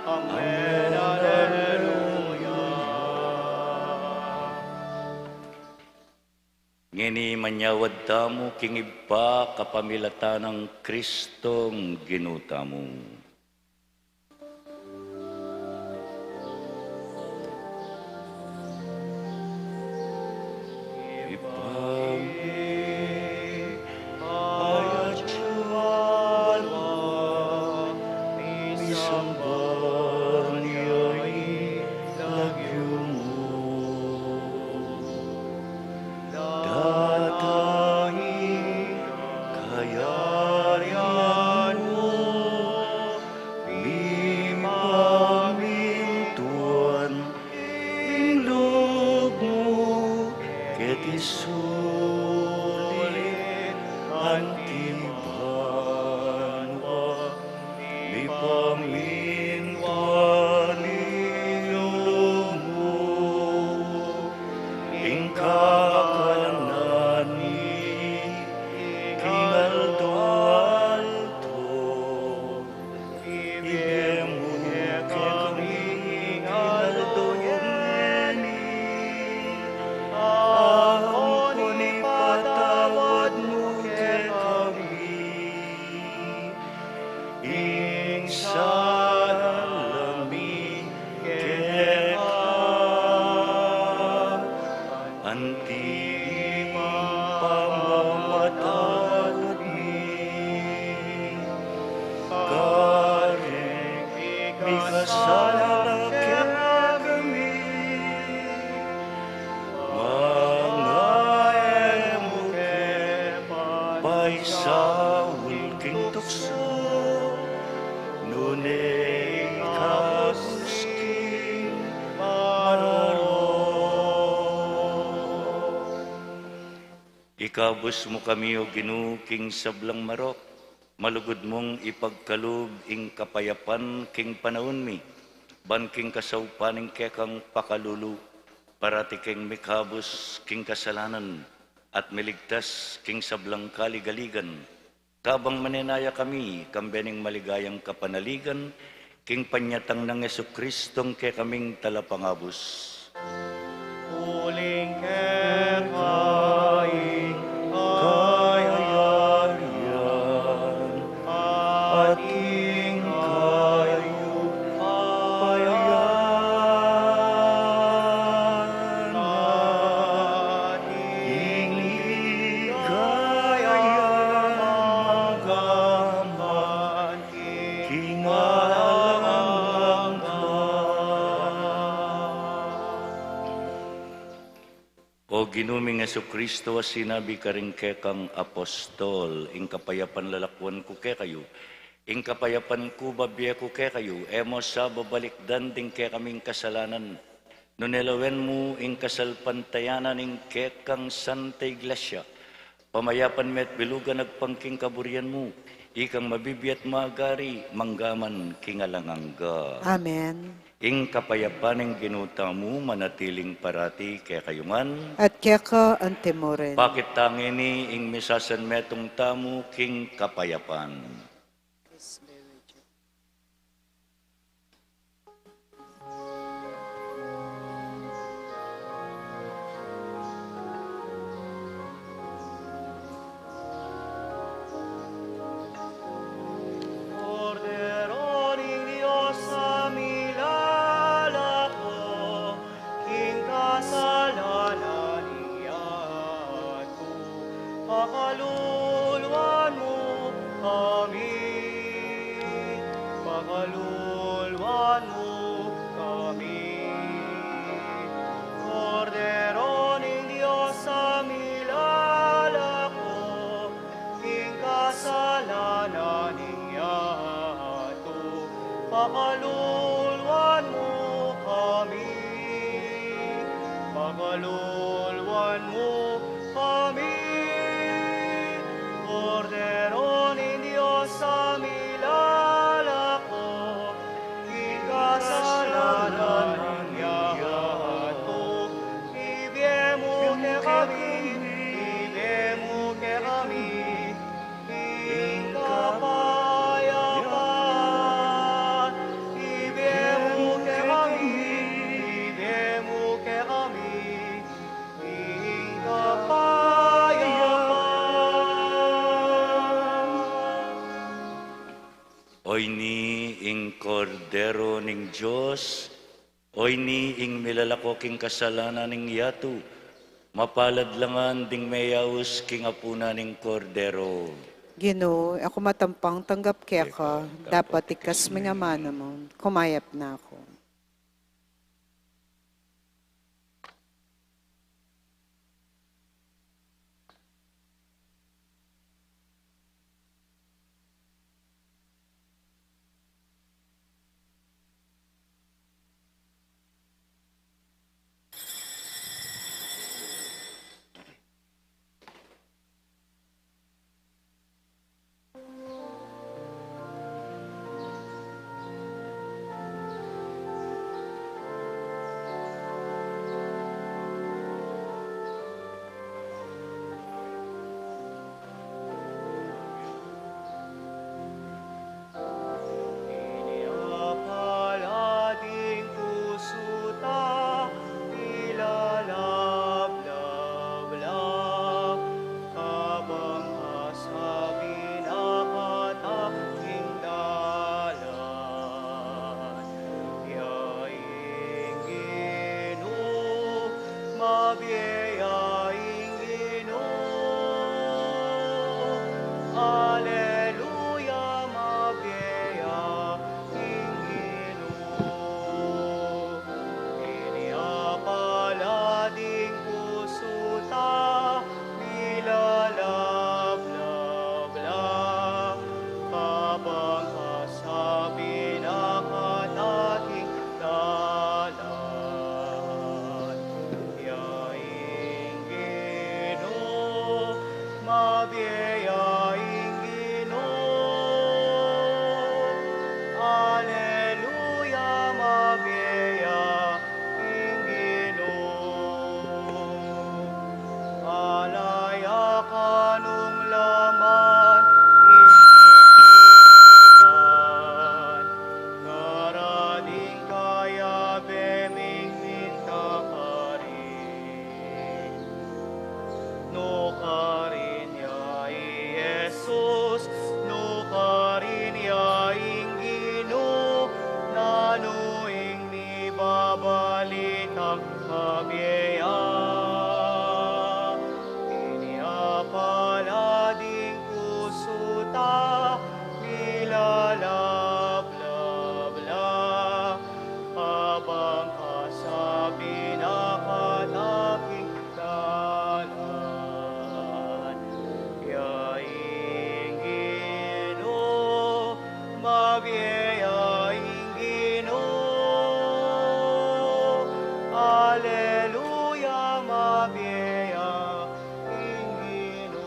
Amen, Alleluia. Ngeni manyawad tamu king Ibpa kapamilatan nang Kristong Ginu tamu. Ibpa mi, atsu ka banua, misamban ya ing lagyu mu. Datang ing kayarian mu, mipamintuan ing lub mu keti sulip anti banua. Mipamintuan ing lub mu, ing kakanan mi king aldo-aldo. Ibie mu kekami king aldo ngeni, ampon ipatawad mu kekami ing sala mi keka, anti ing pamamatawad mi kareng mikasala kekami. Manga e mu ke paisaul king tuksu, nune ikabus king marok. Ikabus mu kami, O Ginu, king sablang marok, malugud mung ipagkalub ing kapayapan king panaun mi, ban king kasaupan ning kekang pakalulu, parati keng mikabus king kasalanan at miligtas king sablang kaligaligan. Kabang manenaya kami, kambe ning maligayang kapanaligan, king panyatang nang Jesucristong kekaming Talapangabus. Uling keka ing kayarian, at ing kayupayan, at ing ligaya manggaman king alang angga. O Ginu ming Jesucristo, a sinabi karing kekang apostol, ing kapayapan lalakwan ku kekayu, ing kapayapan ku babie ku kekayu, e mo sa babalikdan ding kekaming kasalanan, nune lawen mu ing kasalpantayanan ning kekang Santa Iglesia, pamayapan me at bilugan agpang king kaburian mu, ikang mabibie at magari manggaman king alang angga. Amen. Ing kapayapan ning Ginu tamu manatiling parati kekayu ngan. At keka antimurin. Pakit ta ngeni ing misasanmetung tamu king kapayapan. Kaluluan mu kami, Kordero ning Dios a milalako king kasalanan ning yatu. Ibie mu kekami, ibie mu kekami ing kapayapan. Ibie mu kekami, ibie mu kekami ing kapayapan. Oyni ing Kordero ning Dios, oyni ing milalako king kasalanan ning yatu. Mapalad la ngan ding meyaus king apunan ning Kordero. Ginu, e ku matampang tanggap keka, dapat iktas mu ing amanu mu, kumayap na ku. Ini a pala ding pusu ta, ilalablab la, kabang kasabi na kataking dalan. Ya ing Ginu, mabie ya ing Ginu. Aleluya, mabie ya ing Ginu. Ini a pala ding pusu ta, milalablab la, kabang kasabi na kataking dalan. Ya ing Ginu, mabie ya ing Ginu. Aleluya, mabie ya ing Ginu. Ala ya kanung laman ing kaipunan, ngara ding kayabe ming minta karin. Nukarin ya i Jesus, nukarin ya ing Ginu, nanu ing mibabalitang mabie ya? Ini a pala ding pusu ta, milalablab la, kabang kasabi na kataking dalan. Ya ing Ginu, mabie ya ing Ginu. Aleluya, mabie ya ing Ginu.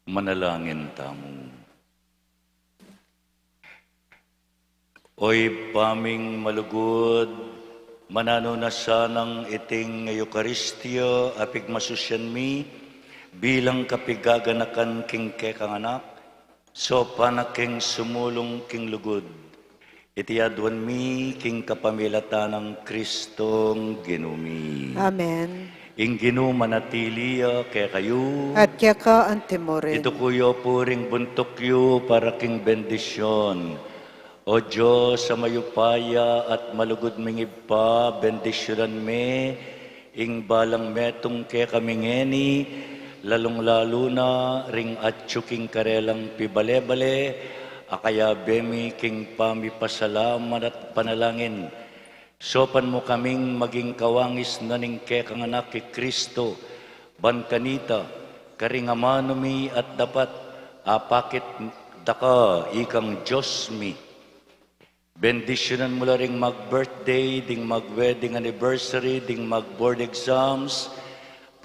Manalangin tamu. O Ibpa ming malugud, mananu na sanang iting Eukaristia a pigmasusyan mi bilang kapigaganakan king kekang Anak, saupan na keng sumulung king lugud. Iti aduan mi king kapamilatan nang Kristong Ginu mi. Amen. Ing Ginu manatili ya kekayu. At keka antimurin. Ituku yu pu ring buntuk yu para king bendisyun. O Dios a mayupaya at malugud ming Ibpa, bendisyunan me ing balang metung kekami ngeni, lalung-lalu na ring atyu king karelang pibale-bale, a kayabe mi king pamipasalamat at panalangin. Saupan mu kaming maging kawangis na ning kekang Anak i Kristo, ban kanita, karing amanu mi at dapat, apakit da ka ikang Dios mi. Bendisyunan mu la ring mag-birthday, ding mag-wedding anniversary, ding mag-board exams,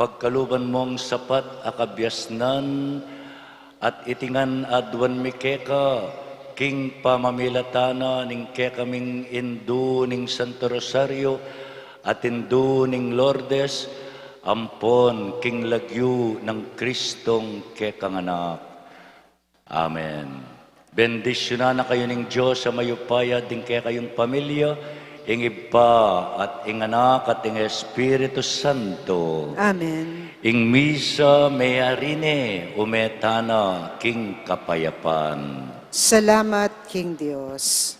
pagkaluban mung sapat a kabiasnan, at iti ngan aduan mi keka, king pamamilatan na ning kekaming indu ning Santo Rosario, at indu ning Lourdes, ampon king lagyu nang Kristong kekang Anak. Amen. Bendisyunan na kayu ning Dios a mayupaya, ding kekayung pamilya, ing Ibpa, at ing Anak, at ing Espiritu Santo. Amen. Ing misa meyari ne, ume tana king kapayapan. Salamat king Dios.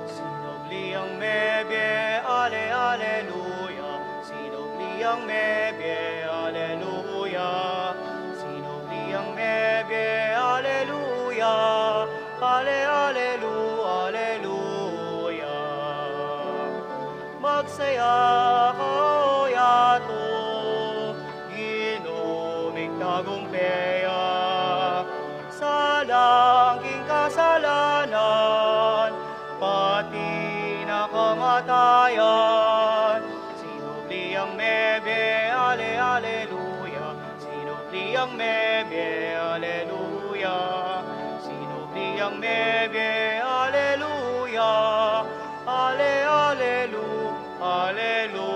Sinubli yang mebie, ale, aleluya. Sinubli yang mebie, aleluya. Sinubli yang mebie, aleluya. Ale, alelu, aleluya. Magsaya ka, o yatu, Ginu, migtagumpay ya. Salang king kasalanan, pati na kamatayan. Sinubli yang mebie, ale, aleluya. Sinubli yang mebie, aleluya. Sinubli yang mebie, aleluya. Ale, alelu, alelu.